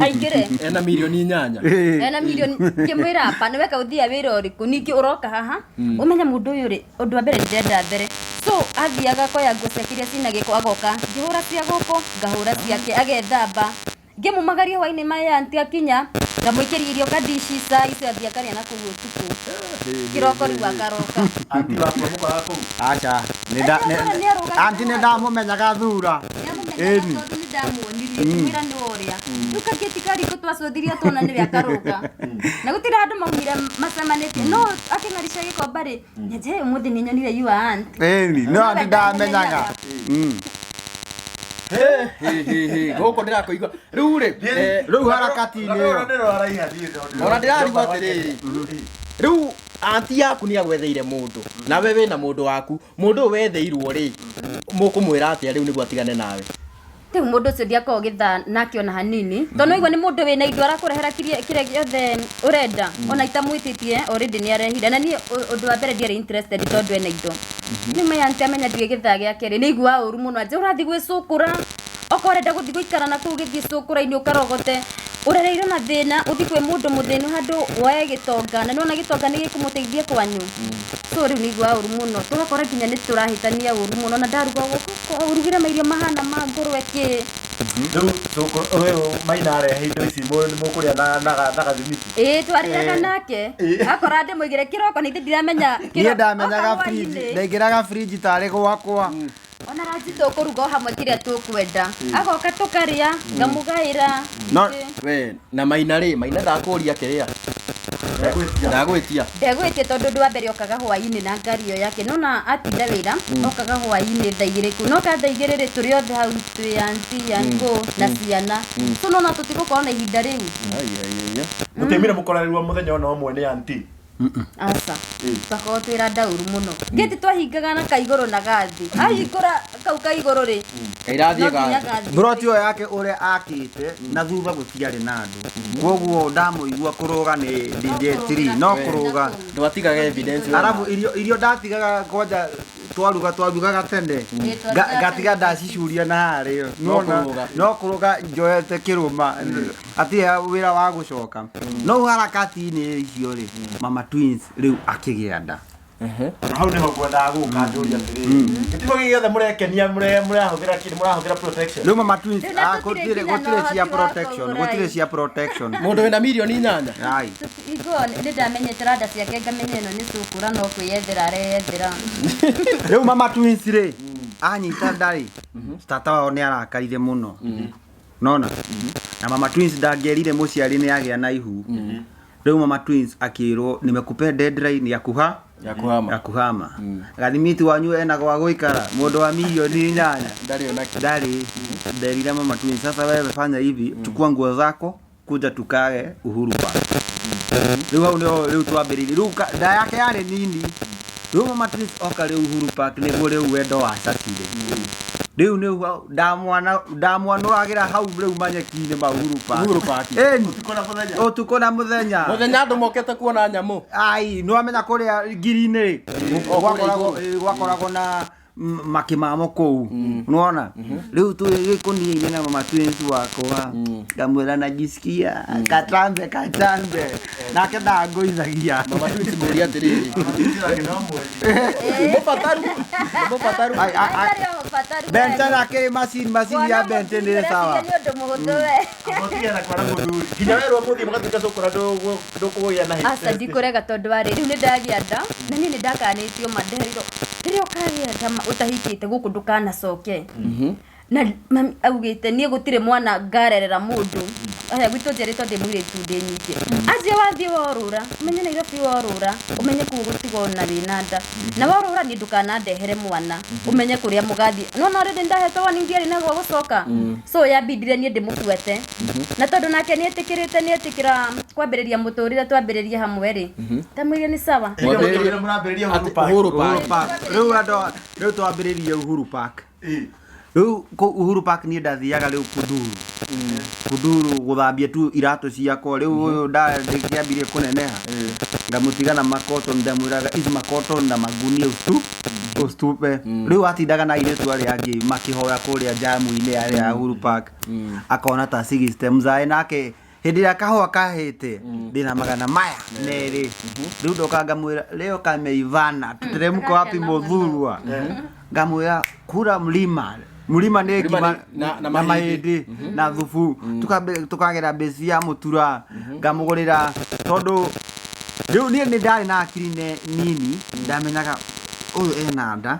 aingĩre Ena mirioni 8. Ena milioni ngĩmwĩra apa nĩ weka ũthia wĩra ũrĩkũ ningĩ ũroka haha ũmenye mũndũ ũyũ rĩ ũndũ wa mbere ndĩrenda mbere. So athiaga akoya nguo ciake iria cina gĩko agoka ngĩhũra cia gũkũ ngahũra ciake agethamba ngĩmumagaria hwainĩ maya anti akinya ngamũikĩria irio kandici cai icio athiĩ akarĩa na kũu ũtukũ kĩroko rĩu akaroka. Anti waku amũkoraga kũu? Aca nĩ nda- Nĩ arũgamaga anti nĩ ndamũmenyaga thura. Nĩamũmenyaga Ĩni. tondũ nĩ ndamuonirie ngĩmwĩra nĩ ũrĩa rĩu kangĩti karikũ twacũthirie tuona nĩwe akarũga na gũtirĩ handũ maumire macemanĩtie no akĩng'aricia gĩkomba rĩ nyenje ũmũthĩ nĩ nyonire your aunt. Ĩni no anti ndamenyaga. Gũkũ ndĩrakũigua rĩu rĩ Rĩu harakati-inĩ ĩyo. Ona ndĩrarigwo atĩrĩrĩ, rĩu anti yaku nĩ agwetheire mũndũ nawe wĩna mũndũ waku, mũndũ ũyũ wetheirwo rĩ mũkũmwĩra atĩa rĩu nĩguo atigane nawe? Rĩu mũndũ ũcio ndiakoragwo gĩthaa nake ona hanini, tondũ nĩwaigua nĩ mũndũ wĩna indo arakũrehera kĩrĩa gĩothe ũrenda, ona itamwĩtĩtie already nĩ arehire. Na niĩ ũndũ wa mbere ndiarĩ interested tondũ ena indo. Rĩu my auntie amenya ndirĩ gĩthaa gĩake rĩ, nĩ aiguaga ũru mũno, anjĩra ũrathiĩ gwĩcũkũra, okorwo ũrenda gũthiĩ gũikara na kũu gĩthiĩ cũkũra-inĩ ũkarogote, ũrereirwo na thĩna, ũthiĩ kwĩ mũndũ mũthĩnu handũ woe gĩtonga, na nĩwona gĩtonga nĩ gĩkũmũteithia kwanyu. So rĩu nĩ aiguaga ũru mũno, tũgakora nginya nĩ tũrahĩtania ũru mũno, na ndaruga ũrugire mairio mahana ma ngũrwe kĩ. Rĩu ũyũ Maina arehe indo ici mũkũrĩa na gathimiti. Ĩĩ twarĩaga nake, akora ndĩmũigĩre kĩroko na ithe ndiramenya Niĩ ndamenyaga oka fridge, hwainĩ. ndaingĩraga fridge tarĩ gwakwa. Ona ranji tũkũruga o hamwe kĩrĩa tũkwenda, agoka tũkarĩa, ngamũgaĩra. No We na Maina rĩ, Maina ndakũria kĩrĩa ndagwĩtia. Ndegwĩtie tondũ ũndũ wa mbere okaga hwainĩ na ngari ĩyo yake, nona atinda wĩra okaga hwainĩ thaa igĩrĩ kũu, noka thaa igĩrĩ rĩ, tũrĩ othe hau twĩ auntie, uncle na ciana, so nona tũtigũkorwo na ihinda rĩu. Ai, ai, ai, ai. Mũtiaumire mũkorereirwo mũthenya ona ũmwe nĩ auntie? Aca, twakorwo twĩra ndauru mũno, ngĩti twahingaga na kaigũrũ na gathi, ahingũra kau kaigũrũ rĩ, Kairathiĩ no nginya gathi. gathi. Mburoti ĩyo yake ũrĩa akĩte na thutha gũtiarĩ na andũ, koguo ndamũigua kũrũga nĩ DJ 3 no kũrũga. Ndwatigaga evidence we. Arabu irio ndatigaga kwanja twaruga twarugaga tene, ngatiga ndacicuria na harĩa No nona kũrũga. no kũrũga njoete kĩrũma atirĩ wĩra wa gũcoka. No harakati-inĩ icio rĩ, Mama Twins rĩu akĩgĩa nda. Na hau nĩho ngwendaga gũka njũria atĩrĩrĩ, gĩtigo gĩkĩ gĩothe mũrekenia mũrahũthĩra kĩ mũrahũthĩra protection? Rĩu Mama Twins Rĩu na ah, tũtirĩ gũtirĩ nginya na gũtirĩ cia ũhoti wa protection, kũgũra gũtirĩ ĩ. cia protection. Mũndũ wĩna mirioni 8. Ai. Igo nĩ ndamenyete randa ciake, ngamenya ĩno nĩ cũkũra no kwĩyethera areyethera. Rĩu Mama Twins rĩ anyita nda rĩ, tata wao nĩ arakarire mũno nona, na Mama Twins ndangĩerire mũciari nĩ agĩa na ihu. Rĩu Mama Twins akĩrwo nimekupea deadline ya kuha Ya kuhama. ya kuhama. Gathimiti wanyu ena gwa gũikara mũndũ wa mirioni 8 Ndarĩ ona kĩ. ndarĩ. Nderire Mama Twins, sasa wewe fanya hivi, chukua nguo zako kuja tukage Uhuru Park. Rĩu hau nĩho rĩu twambĩrĩirie. Rĩu nda yake yarĩ nini. Rĩu Mama Twins oka rĩu Uhuru Park nĩguo rĩu wendo wacakire. Rĩu nĩguo ndamwanũragĩra hau rĩu manyeki-inĩ ma Uhuru Park. Uhuru Park. Ĩni, Ũtukũ na mũthenya. ũtukũ na mũthenya. Mũthenya andũ mokĩte kuona nyamũ. Ai, nĩwamenya kũrĩa ngiri-inĩ rĩ, O kũrĩa gwakoragwo igũrũ. gwakoragwo na makĩmamo kũu nĩwona. Rĩu twĩ gĩkũnia-inĩ na Mama Twins wakwa, ngamwĩra najisikia katambe katambe, nake ndangũithagia. Mama Twins ngũria atĩrĩrĩ. Mũbataru. Mũbataru. Ai, ai, ai. Atarĩ o bataru we. Benten akĩrĩ macini ya Kuona Benten mũthuri nĩ sawa. ũreciria nĩ ũndũ mũhũthũ we. Mũtigana na kwara mũthuri. Nginya werwo mũthiĩ mũgatuĩka cũkũra ndũkũgĩa na Aca hiv. ndikũrega tondũ warĩ rĩu nĩ ndagĩa nda, na niĩ nĩ ndakanĩtio ma ndeherirwo rĩrĩa ũkagĩa nda ũtahikĩte gũkũ ndũkanacoke. Na mami augĩte niĩ gũtirĩ mwana ngarerera mũndũ aya gwitũ njiarĩtwo ndĩ mũirĩtu ndĩ nyingĩ, anjie wathiĩ worũra ũmenye Nairobi worũra ũmenye kũu gũtigwo na wĩna nda, na worũra niĩ ndũkanandehere mwana, ũmenye kũrĩa mũgathiĩ. No no rĩrĩ ndahetwo warning ndiarĩ na gwa gũcoka, so yambindire niĩ ndĩmũbuate, na tondũ nake nĩetĩkĩrĩte nĩetĩkĩra kwambĩrĩria mũtũrĩre twambĩrĩrie hamwe rĩ, ndamwĩrire nĩ sawa. Mwambĩrĩrie- Mũrambĩrĩria Uhuru Atĩ Park. Uhuru Uhuru Park. Park. Rĩu andũ rĩu twambĩrĩrie Uhuru Park. Rĩu kũu Uhuru Park niĩ ndathiaga rĩu kuduru gũthambia tu iratũ ciakwa. Rĩu ũyũ ndakĩambirie kũneneha, ngamũtiga na makoto, ndamwĩraga ici makoto na magunia ũstupe. Rĩu atindaga na airĩtu arĩa angĩ makĩhoya kũrĩa jamu-inĩ yarĩa ya Uhuru Park, akona ta sigiste mzae nake hĩndĩ ĩrĩa kahũa kahĩte ndĩna magana maya merĩ. Rĩu ndoka ngamwĩra leo kameivana tuteremko wapi mũthurwa, ngamwĩra kura mlima mlima nĩ Mlima ngima na na mahĩndĩ. mahĩndĩ na thubu, tukagera mbĩci ya mũtura ngamũgũrĩra, tondũ rĩu niĩ nĩ ndarĩ na akiri nini, ndamenyaga ũyũ ena nda,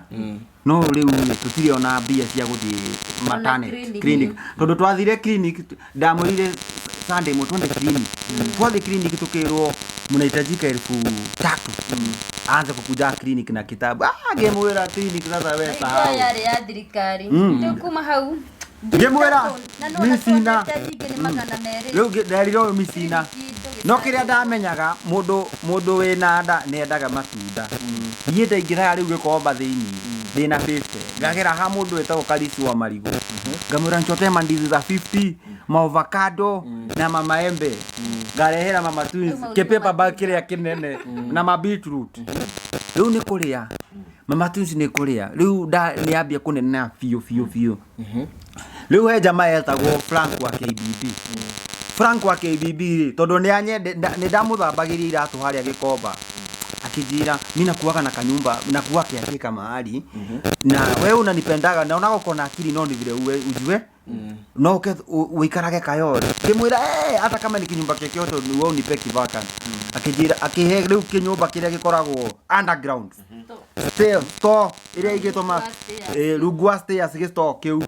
no rĩu rĩ tũtirĩ ona mbia cia gũthiĩ maternity clinic. clinic, tondũ twathire clinic ndamwĩrire Sunday mwe twende clinic, twathiĩ clinic tukĩrwo mnahitajika 3000 aanze kukuja clinic na kitabu. Ngĩmwĩra clinic sasa we Igua sahau. yarĩ ya thirikari rĩu kuma hau Ngĩmwĩra, na nona micina. tuonete nyingĩ nĩ magana merĩ. Rĩu nderire ũyũ micina Kĩndũ no kĩrĩa ndamenyaga mũndũ wĩna nda nĩ endaga matunda. Niĩ ndaingĩraga rĩu gĩkomba thĩinĩ Ndĩna 50 ngagera ha mũndũ wĩtagwo Karisi wa marigũ, ngamwĩra nchote mandizi za 50, maovacado na mamaembe, ngarehera mama twins Rĩu maũndũ kĩpaper bag kĩrĩa kĩnene na ma beetroot. Rĩu nĩ kũrĩa mama twins, nĩ kũrĩa rĩu nĩ ambia kũneneha biũ biũ biũ. Rĩu he jamaa etagwo Frank wa KBB. Frank wa KBB rĩ, tondũ nĩ anyende, nĩ ndamũthambagĩria iratũ harĩa Gĩkomba, akijira mi nakuaga na kanyumba nakuwa kiakika mahali na wewe unanipendaga, naona uko na akili, no ni vile uwe ujue no uke uikarage Kayole. Ngimwira eh, hata kama ni kinyumba kĩokĩote, wewe unipe kivaka. Akijira akihe rĩu kĩnyũmba kĩrĩa gĩkoragwo underground stair store ĩrĩa igĩtwo ma Rungu wa stairs. Rungu wa stairs, gĩstore kĩu.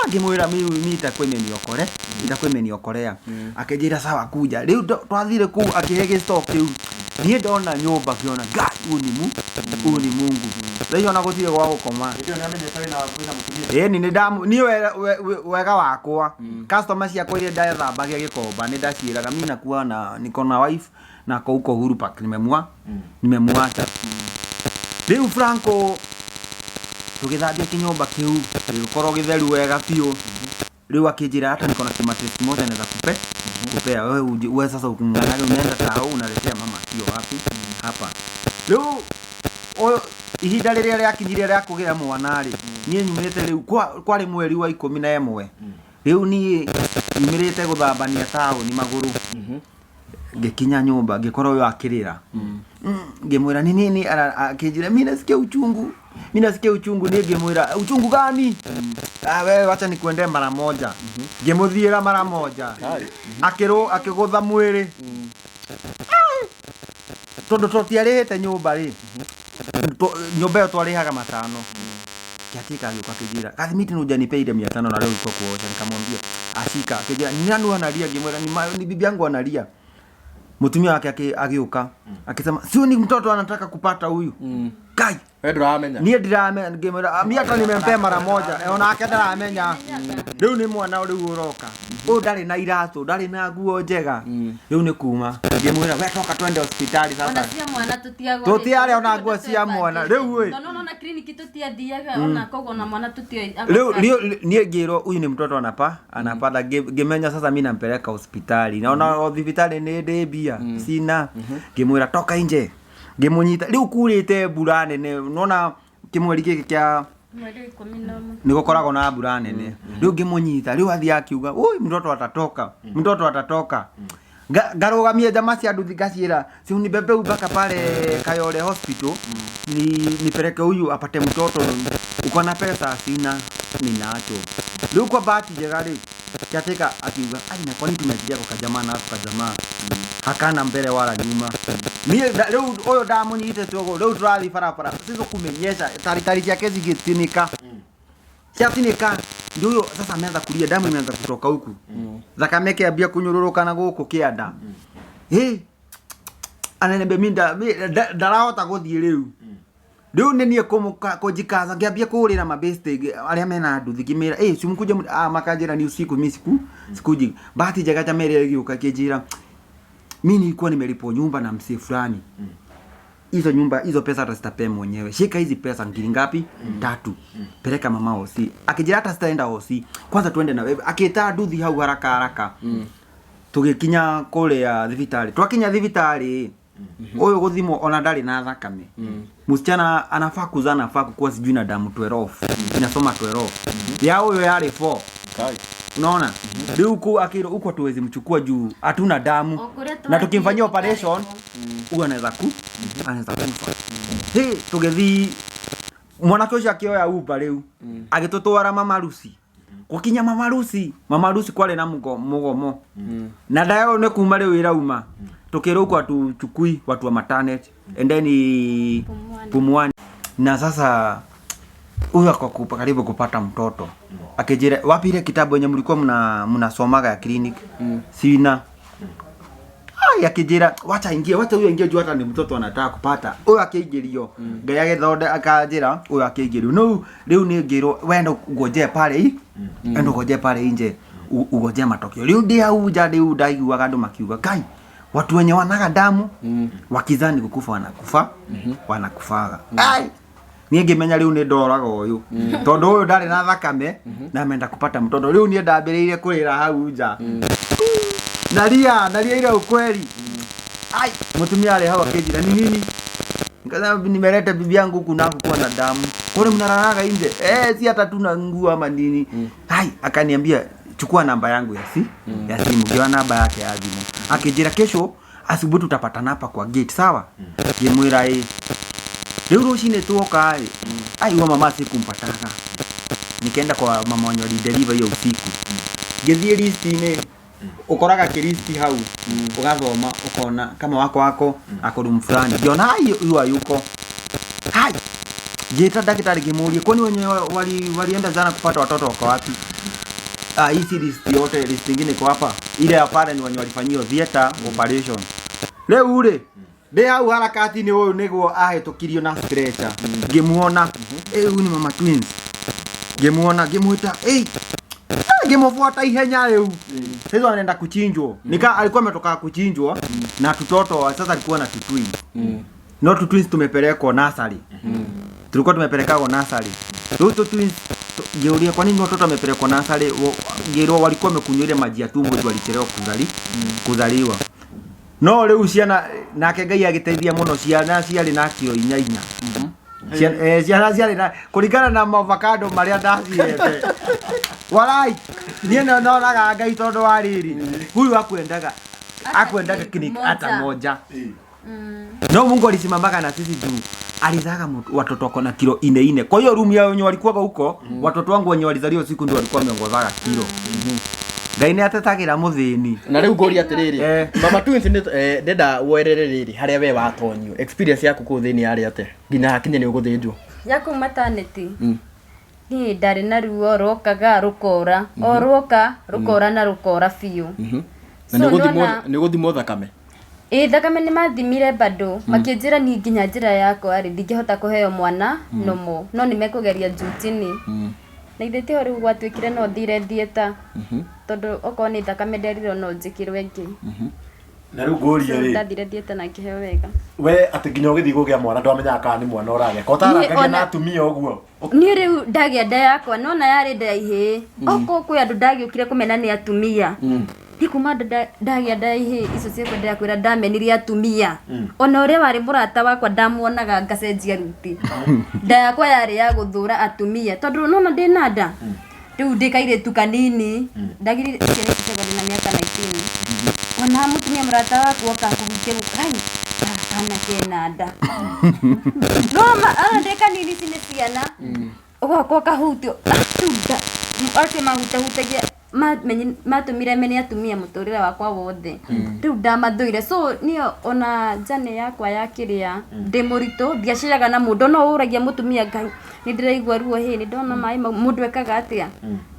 Ngĩmwĩra mi itakuwa imeniokore itakuwa imeniokorea. Akĩnjĩra sawa, kuja. Rĩu twathire kũu, akĩhe gĩstore kĩu. Niĩ ndona nyũmba ngĩona ngai, huyu ni mu huyu ni Mungu. Rĩu ona gũtirĩ gwa gũkoma. Hĩndĩ ĩyo nĩamenyete wĩna mũtumia? Ĩni nĩ ndamu niĩ wega wakwa, customer ciakwa iria ndathambagia Gĩkomba nĩ ndaciĩraga mi nakuwa na niko na wife na ko huko Uhuru Park, nimemwacha. Rĩu Franco tũgĩthambia kĩnyũmba kĩu gĩgĩkorwo gĩtheru wega biũ. Rĩu akĩnjĩra hata niko na kimattress moja naweza kupea wewe, wewe sasa uking'ang'ana unaenda tao unaletea mama akio wapi hapa. Rĩu ihinda rĩrĩa rĩakinyire rĩa kũgĩa mwana rĩ, niĩ nyumĩrĩte rĩu kwarĩ mweri wa 11. Rĩu niĩ nyumĩrĩte gũthambania taũni magũrũ, ngĩkinya nyũmba ngĩkora ũyũ akĩrĩra. Ngĩmwĩra ni nini? Akĩnjĩra mi nasikia uchungu, mi nasikia uchungu. Niĩ ngĩmwĩra uchungu gani? Ah, wewe wacha nikuende mara moja. Ngĩmũthiĩra mara moja, akĩrũ akĩgũtha mwĩrĩ. Ai! Tondũ tũtiarĩhĩte nyũmba rĩ, nyũmba ĩyo twarĩhaga matano. Kiatika agĩũka akĩnjĩra Gathimiti nĩ hujanipe ile 500 na leo ulikuwa kuosha. Nikamwambia ashika. Akĩnjĩra ni nani analia? Ngĩmwĩra ni bibi yangu analia. Mũtumia wake agĩũka akisema sio ni mtoto anataka kupata huyu kai. We ndũramenya? Niĩ ndiramenya. Ngĩmwĩra mi hata nimempea mara moja. Onake ndaramenya rĩu nĩ mwana rĩu ũroka ũyũ, ndarĩ na iratũ, ndarĩ na nguo njega. Rĩu nĩ kuma ngĩmwĩra we toka twende hospitali Ona sasa. cia mwana tũtiagũrĩte. Tũtiarĩ ona nguo cia mwana. Rĩu ĩ. Tondũ nona kiriniki tũtiathiaga ona koguo ona mwana tũtioĩ. Rĩu niĩ ngĩrwo huyu ni mtoto anapata. Ngĩmenya sasa mi nampeleka hospitali naona o thibitarĩ nĩ ndĩ mbia sina. Ngĩmwĩra toka nje, ngĩmũnyita. Rĩu kurĩte mbura nene, nona kĩmweri gĩkĩ kĩa Mweri wa 11. Nĩ gũkoragwo na mbura nene. Rĩu ngĩmũnyita, rĩu athiĩ akiuga ui mtoto atatoka, mtoto atatoka. Ngarũgamia jama cia nduthi ngaciĩra si unibebe mpaka pale Kayole hospital ni nipeleke huyu apate mtoto. Uko na pesa? Sina. Ninacho. Rĩu kwa bahati njega rĩ, kiateka akiuga ai na kwani tumeachilia kwa kajamaa na kajamaa hakana mbele wala nyuma. Niĩ rĩu ũyũ ndamũnyitĩte ũguo, rĩu tũrathiĩ barabara sizo kumenyesha, taritari ciake cigĩtinĩka, ciatinĩka. Ndio huyo sasa ameanza kulia, damu imeanza kutoka huku, thakame ĩkĩambia kunyũrũrũka na gũkũ kĩanda. Ĩ ananiambia mi ndarahota gũthiĩ. Rĩu nĩ niĩ kũnjikaza, ngĩambia kũhũrĩra mabeste arĩa mena nduthi, ngĩmĩra ĩ simkuje. Makanjĩra ni usiku, mi sikuji. Bahati njega chama ĩrĩa ĩgĩũka ĩkĩnjĩra mi nilikuwa nimelipwa nyumba na msee fulani, hizo nyumba hizo pesa hata sitapea mwenyewe, shika hizi pesa ngiri ngapi, 3,000, peleka mama osi. Akijira hata sitaenda osi, kwanza tuende na wewe. Akĩta nduthi hau haraka haraka, tũgĩkinya kũrĩa thibitarĩ. Twakinya thibitarĩ, ũyũ gũthimwo ona ndarĩ na thakame. Msichana anafaa kuzaa, anafaa kukuwa sijui na damu 12, inasoma 12, ya ũyũ yarĩ 4. Kai. Unaona rĩu kuu akĩrwo huko tuwezi mchukua juu hatuna damu O kũrĩa na tukimfanyia twathiĩ operation huyu anaweza kufa. Hĩ, tũgĩthiĩ, mwanake ũcio akĩoya Uber rĩu agĩtũtwara Mama Lucy. Gũkinya Mama Lucy, Mama Lucy kwarĩ na mũgomo na ndayo nĩ kuma rĩu ĩrauma. Tukĩrwo huko hatuchukui watu wa maternity and then Pumwani. Pumwani. Na sasa huyu ako karibu kupata mtoto. Akijira wapi ile kitabu yenye mlikuwa mnasomaga ya clinic? Sina. Ai, akijira wacha ingie, wacha huyo ingie juu hata ni mtoto anataka kupata. Huyo akĩingĩrio, Ngai agĩthonde akanjĩra huyo akĩingĩrio no rĩu nĩ ngĩrwo wenda ugojee pale i enda ugojee pale nje, ugojee matokeo. Rĩu ndĩ hau nja, rĩu ndaiguaga andũ makiuga Ngai, watu wenye wanaga damu wakizani kukufa wanakufa, wanakufaga. Ai. Niĩ ngĩmenya rĩu nĩ ndoraga ũyũ tondũ ũyũ ndarĩ na thakame na menda kupata mtoto. Rĩu niĩ ndambĩrĩirie kũrĩra hau nja nalia nalia ile ukweli. Ai, mũtumia arĩ hau akĩnjĩra ni nini. Nikasema nimeleta bibi yangu huku na hakukuwa na damu. Kwani mnalalaga nje? Eh, si hata tuna nguo ama nini. Hai, akaniambia chukua namba yangu ya si ya simu, ngiwa namba yake ya thimu. Akijira kesho asubuhi tutapatana hapa kwa gate, sawa? Ngĩmwĩra ĩ. Rĩu rũcinĩ tuoka ĩ. Ai, huyo mama sikumpataga. Nikaenda kwa mama wenye walideliver hiyo usiku. Ngĩthiĩ list-inĩ ukoraga kilisti hau ugathoma ukona kama wako wako ako room fulani ngiona hai huyu hayuko hai ngĩta ndagĩtarĩ ngĩmũria kwani wenye walienda jana kupata watoto wako wapi ah hizi list yote list ingine iko hapa ile ya pale ni wenye walifanyiwa theater operation rĩu rĩ ndĩ hau harakati-inĩ ũyũ nĩguo ahĩtũkirio na stretcher ngĩmuona ĩ huyu ni mama twins ngĩmuona ngĩmwĩta ĩ ngĩmũbuata ihenya rĩu sasa anaenda kuchinjwa nika alikuwa ametoka kuchinjwa na tutoto sasa alikuwa na tutwins no tutwins tumepelekwa nasari tulikuwa tumepelekagwo nasari rĩu tutwins ngĩũria kwa nini watoto wamepelekwa nasari ngĩrwo walikuwa wamekunywa ile maji ya tumbo juu walichelewa kuzaliwa no rĩu ciana nake Ngai agĩteithia mũno ciana ciarĩ na kiro inya inya ciana ciarĩ na kũringana na mavakado marĩa ndacihete walai niĩ nĩ nonaga Ngai tondũ wa rĩrĩ huyu akwendaga kiniki hata moja no Mungu alisimamaga na sisi juu alizaga watoto wako na kilo ine ine. Kwa hiyo room yao wenye walikuwa huko watoto wangu wenye walizaliwa siku ndio walikuwa wameongozaga kilo. Ngai nĩ atetagĩra mũthĩni. Na rĩu ngũria atĩrĩrĩ mama twins nĩ ndenda werere rĩrĩ harĩa we watonyio experience yaku kũu thĩinĩ yarĩ atĩa nginya hakinye nĩ ũgũthĩnjwo ya kũu maternity niĩ ndarĩ na ruo rwokaga rũkora o rwoka rũkora na rũkora biũ. Na nĩ ũgũthimwo thakame? Ĩ thakame nĩ mathimire bado makĩnjĩra niĩ nginya njĩra yakwa rĩ ndingĩhota kũheo mwana nomo no nĩ mekũgeria juu chini na ithe tiho rĩu gwatuĩkire no thire theatre tondũ okorwo nĩ thakame nderirwo no njĩkĩrwo ĩngĩ. Na rĩu ngũrie rĩ ndathire theatre na ngĩheo wega. We atĩ nginya ũgĩthiĩ kũgĩa mwana ndwamenyaga kana nĩ mwana ũragĩa ko ũtarangagia na atumia ũguo? Niĩ rĩu ndagĩa nda yakwa nona yarĩ nda ya ihĩĩ okorwo kwĩ andũ ndagĩũkire kũmena nĩ atumia niĩ kuma ndagĩa nda ya ihĩĩ icio ciakwa ndĩrakwĩra ndamenirie atumia ona ũrĩa warĩ mũrata wakwa ndamuonaga ngacenjia ruti nda yakwa yarĩ ya gũthũra atumia tondũ nona ndĩna nda rĩu ndĩ kairĩtu kanini ndagĩrire ciana ici ciakwa ndĩna mĩaka 19 ona mũtumia mũrata waku oka kũhutia guoko kana kena nda no ma ndĩ kanini ici nĩ ciana ũgoka ũkahutio acio mahutahutagia matũmire mene atumia mũtũrĩre wakwa wothe rĩu ndamathũire so niĩ ona njane yakwa ya kĩrĩa ndĩ mũritũ ndiaceraga na mũndũ no ũragia mũtumia Ngai nĩ ndĩraigua ruo hĩ nĩ ndona maĩ mau mũndũ ekaga atĩa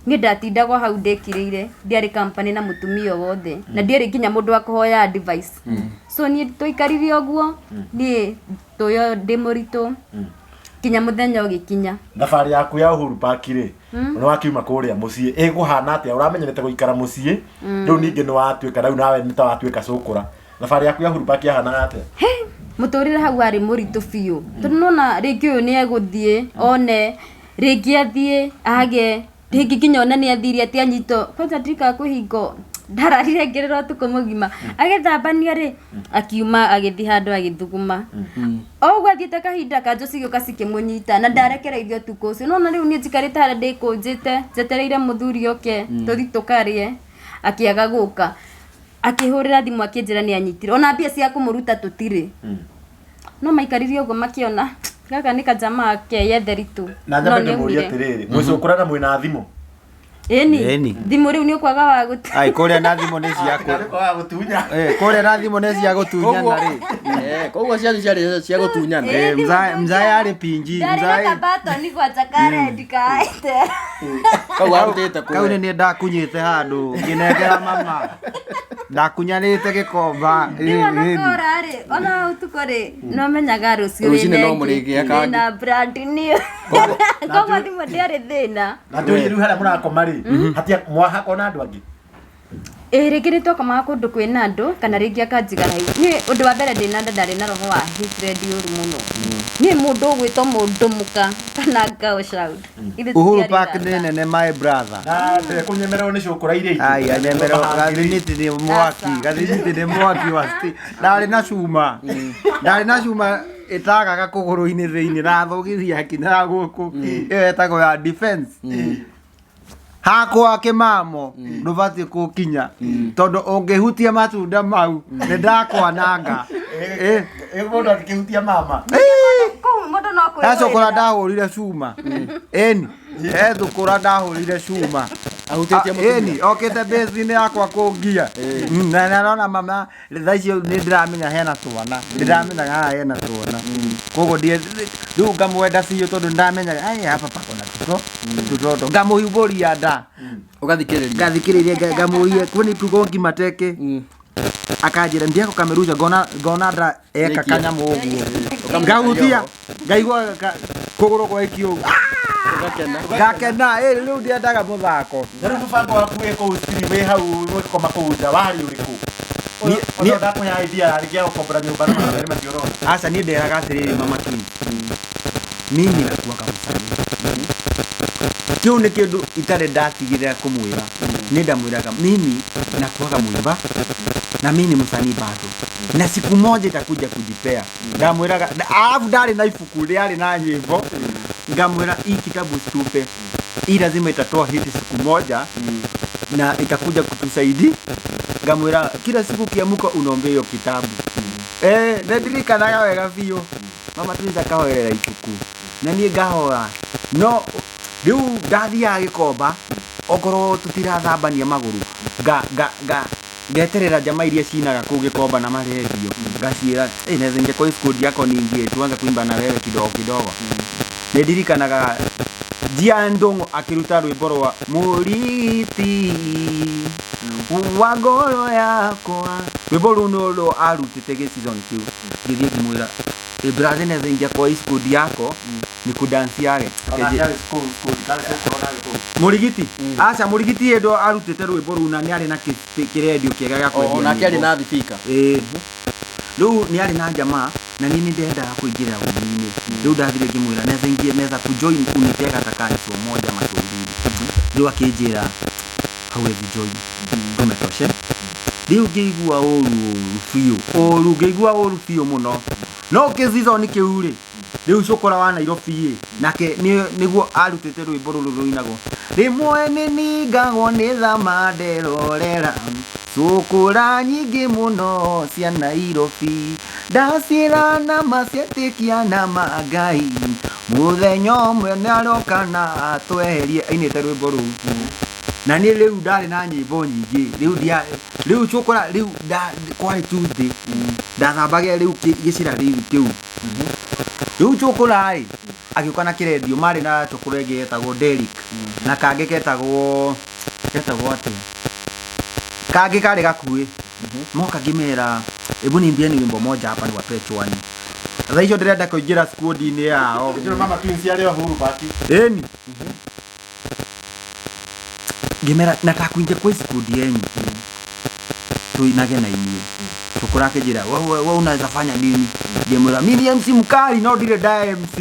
niĩ ndatindagwo hau ndĩkirĩire ndiarĩ company na mũtumia wothe na ndiarĩ nginya mũndũ wa kũhoya advice so niĩ tũikarire ũguo niĩ tũyo ndĩ mũritũ nginya mũthenya ũgĩkinya. Thabarĩ yaku ya Uhuru Park rĩ nĩ wakiuma kũrĩa mũciĩ ĩkũhana atĩa ũramenyerete gũikara mũciĩ rĩu ningĩ nĩ watuĩka rĩu nawe nĩ ta watuĩka cũkũra thabarĩ yaku ya Uhuru Park yahanaga atĩa? Mũtũrĩre hau warĩ mũritũ biũ tondũ nona rĩngĩ ũyũ nĩ egũthiĩ one rĩngĩ athiĩ age rĩngĩ nginya ona nĩ athire atĩ anyitwo kwanza ndirikaga kwĩhingo ndararire ngĩrĩra ũtukũ mũgima agĩthambania rĩ akiuma agĩthiĩ handũ agĩthuguma o ũguo athiĩte kahinda kanjũ cigĩũka cikĩmũnyita na ndarekereirio ũtukũ ũcio nona rĩu niĩ njikarĩte harĩa ndĩkũnjĩte njetereire mũthuri oke tũthiĩ tũkarĩe akĩaga gũka akĩhũrĩra thimũ akĩnjĩra nĩ anyitirwo ona mbia cia kũmũruta tũtirĩ no maikarire ũguo makĩona gaka nĩ kajamaa keyetheri tu Na nyambe ndĩmũrie atĩrĩrĩ mwĩcũkũra na mwĩna thimũ? Ĩni thimũ rĩu nĩ ũkwaga wa gũtu Ai kũrĩa na thimũ nĩ cia gũtunya kũrĩa na thimũ nĩ cia gũtunyana rĩ koguo cianyu ciarĩ cia gũtunyana mzae arĩ pinji ndarĩ na kabatoni gwanja karendi kaete kau warutĩte kau nĩ niĩ ndakunyĩte handũ ngĩnengera mama ndakunyanĩte gĩkomba rĩu ona kora rĩ ona ũtukũ rĩ no menyaga rũciũ Rũcinĩ no mũrĩgĩa kangĩ. wĩna brand new koguo thimũ ndĩarĩ thĩna Na njũrie rĩu harĩa mũrakoma rĩ hatia mwahakwo na andũ angĩ? Ĩ rĩngĩ nĩ twakomaga kũndũ kwĩna andũ kana rĩngĩ akanjiga raihu. Niĩ ũndũ wa mbere ndĩna nda ndarĩ na roho wa hatred ũru mũno. Niĩ mũndũ ũgwĩtwo mũndũ mũka kana girl child. Ithuĩ Uhuru tũtiarĩ Park nĩ rata. nene my brother. Na ndekũnyemererwo nĩ cũkũra iria ingĩ. Ai, anyemerwo gathimiti nĩ mwaki, Aca. gathimiti nĩ mwaki wa ndarĩ na cuma. Ndarĩ na cuma ĩtagaga kũgũrũ-inĩ thĩinĩ na thogithi yakinyaga gũkũ. Ĩyo ĩtagwo ya defense. Hakwa kĩmamo ndũbatiĩ kũkinya tondũ ũngĩhutia matunda mau nĩ ndakwananga. Eh. Ĩ mũndũ angĩkĩhutia mama. Kũu mũndũ no Ecũkũra kwĩrũĩrĩra. ndahũrire cuma. Ĩni, ethũkũra ndahũrire cuma. Ahutĩtie Ah, mũtumia. ĩni, okĩte base-inĩ yakwa kũngia. Na narona mama thaa icio nĩ ndĩramenya hena twana. Nĩ ndĩramenya haha hena twana. Koguo rĩu ngamwenda biũ tondũ nĩ ndamenyaga ai hapa pako na tuto tutoto. Ngamũhumbũria nda. Ũgathikĩrĩria. Ngathikĩrĩria ngamũria kwani tugo ngimateke. Akanjĩra ndiako kamerusha ngona ngona nda eka Nĩkĩ? kanyamũ ũguo. Ũkamũruta Ngahutia yoho. ngaigua kũgũrũ gwaikio ũguo. Ũgakena. Ngakena ĩ rĩu ndiendaga mũthako. Na rĩu mũbango waku wĩ kũu stream wĩ hau ũgĩkoma kũu nja warĩ ũrĩkũ? Niĩ- Ona ndakũhe idea ya rĩngĩ ya gũkombora nyũmba na mathani macio ũrona. Aca niĩ nderaga atĩrĩrĩ mama Twins. Mimi nakuaga mũcani. Kĩu nĩ kĩndũ itarĩ ndatigĩrĩra kũmwĩra. Nĩ ndamwĩraga mimi nakuaga mwimba na mimi ni msanii bado. Na siku moja itakuja kujipea. Ndamwĩraga alafu ndarĩ na ibuku rĩarĩ na nyĩmbo. Ngamwĩra hii kitabu situpe. Hii lazima itatoa hiti siku moja na itakuja kutusaidia. Ngamwĩra kila siku ukiamuka unaombea hiyo kitabu. Eh, nĩ ndirikanaga wega biũ. Mama Twins akahoerera ibuku na niĩ ngahoya no rĩu ndathiaga gĩkomba okorwo tũtirathambania magũrũ nga nga nga ngeterera jamaa iria cinaga kũu gĩkomba na marendio ngaciĩra "Eh, naweza ingia kwa hii squad yako niingie tuanze kuimba na wewe kidogo kidogo." Nĩ ndirikanaga Njia Ndũng'ũ akĩruta rwĩmbo rwa mũriti wa ngoro yakwa rwĩmbo rũu nĩruo arutĩte gĩ season kĩu ngĩthiĩ ngĩmwĩra "Eh, brother naweza ingia kwa hii squad yako nikudansiage." Ona ndarĩ school school karĩ cũkũra ona gĩkũyũ. Mũrigiti aca mũrigiti hĩndĩ arutĩte rwĩmbo rũu na nĩ arĩ na kĩrendio kĩega gĩa kwendia Onake arĩ nyĩmbo. na thibika. Ĩĩ. Rĩu nĩ arĩ na jamaa na niĩ nĩ ndendaga kũingĩra ũini-inĩ rĩu ndathire ngĩmwĩra naweza ingia naweza kujoin unipee hata kaa ni show moja ama show mbili. Rĩu akĩnjĩra hauwezi join tumetoshe. Rĩu ngĩigua ũru ũru biũ ũru ngĩigua ũru biũ mũno no kĩ season kĩu rĩ rĩu cũkũra wa Nairobi ĩ nake nĩguo arutĩte rwĩmbo rũrũ rũinagwo rĩmwe nĩ ningagwo nĩ thama nderorera cũkũra nyingĩ mũno cia Nairobi ndaciĩra nama cietĩkia nama Ngai mũthenya ũmwe nĩaroka na atweherie ainĩte rwĩmbo rũu na niĩ rĩu ndarĩ na nyĩmbo nyingĩ rĩu ndia rĩu cũkũra rĩu kwarĩ Tuesday ndathambagia rĩu gĩcĩra rĩu kĩu rĩu cũkũra ĩ agĩũka na kĩrendio marĩ na cũkũra ĩngĩ yetagwo Derrick na kangĩ ketagwo ketagwo atĩa kangĩ karĩ gakuhĩ moka ngĩmera hebu niimbieni wimbo moja hapa niwapee chwani thaa icio ndĩrenda kũingĩra squad-inĩ yao. Ndĩrona mama Twins arĩ o Uhuru Park. Ĩni ngĩmera nataka kuingia kwa squad yenyu tuinage na inyuĩ. Cũkũra akĩnjĩra we unaweza fanya nini? Ngĩmwĩra mi ni MC mkali no ndirĩ nda MC.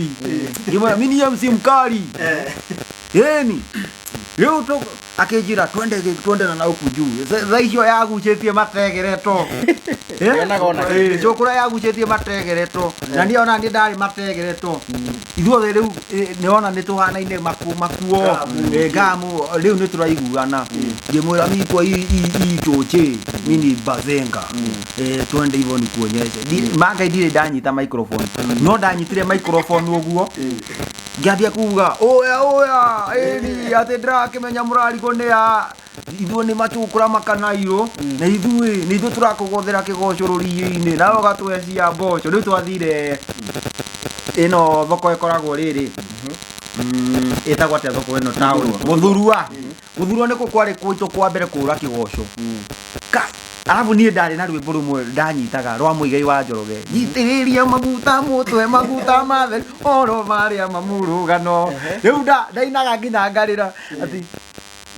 Ngĩmwĩra mi ni MC mkali. Ĩni rĩu akĩnjĩra twende twende na huku juu. Thaa icio yagucĩtie mategeretwo. Ndionaga ona Eh, cũkũra yagucĩtie mategeretwo na niĩ ona niĩ ndarĩ mategeretwo ithuothe rĩu nĩwona nĩ tũhanaine makuo ngamu rĩu nĩ tũraiguana ngĩmwĩra mi kwa hii choche mi ni bazenga. Twende hivyo nikuonyeshe. Manga ndirĩ ndanyita microphone no ndanyitire microphone ũguo ngĩambia kuga oya oya ĩni atĩ ndĩrakĩmenya mũrarigwo nĩ a ithuĩ nĩ macũkũra makanairũ na ithuĩ nĩ ithuĩ tũrakũgothera kĩgoco rũriĩ-inĩ nawe ũgatũhe cia mboco rĩu twathire ĩno thoko ĩkoragwo rĩrĩ ĩtagwo atĩa thoko ĩno taũni Mũthurua. Mũthurua nĩkuo kwarĩ gwitũ kwa mbere kũra kĩgoco. Kai arabu niĩ ndarĩ na rwĩmbo rũmwe ndanyitaga rwa Mũigai wa Njoroge nyitĩrĩria maguta mũtwe maguta matheru oro marĩa mamũrũgano rĩu ndainaga nginya ngarĩra atĩ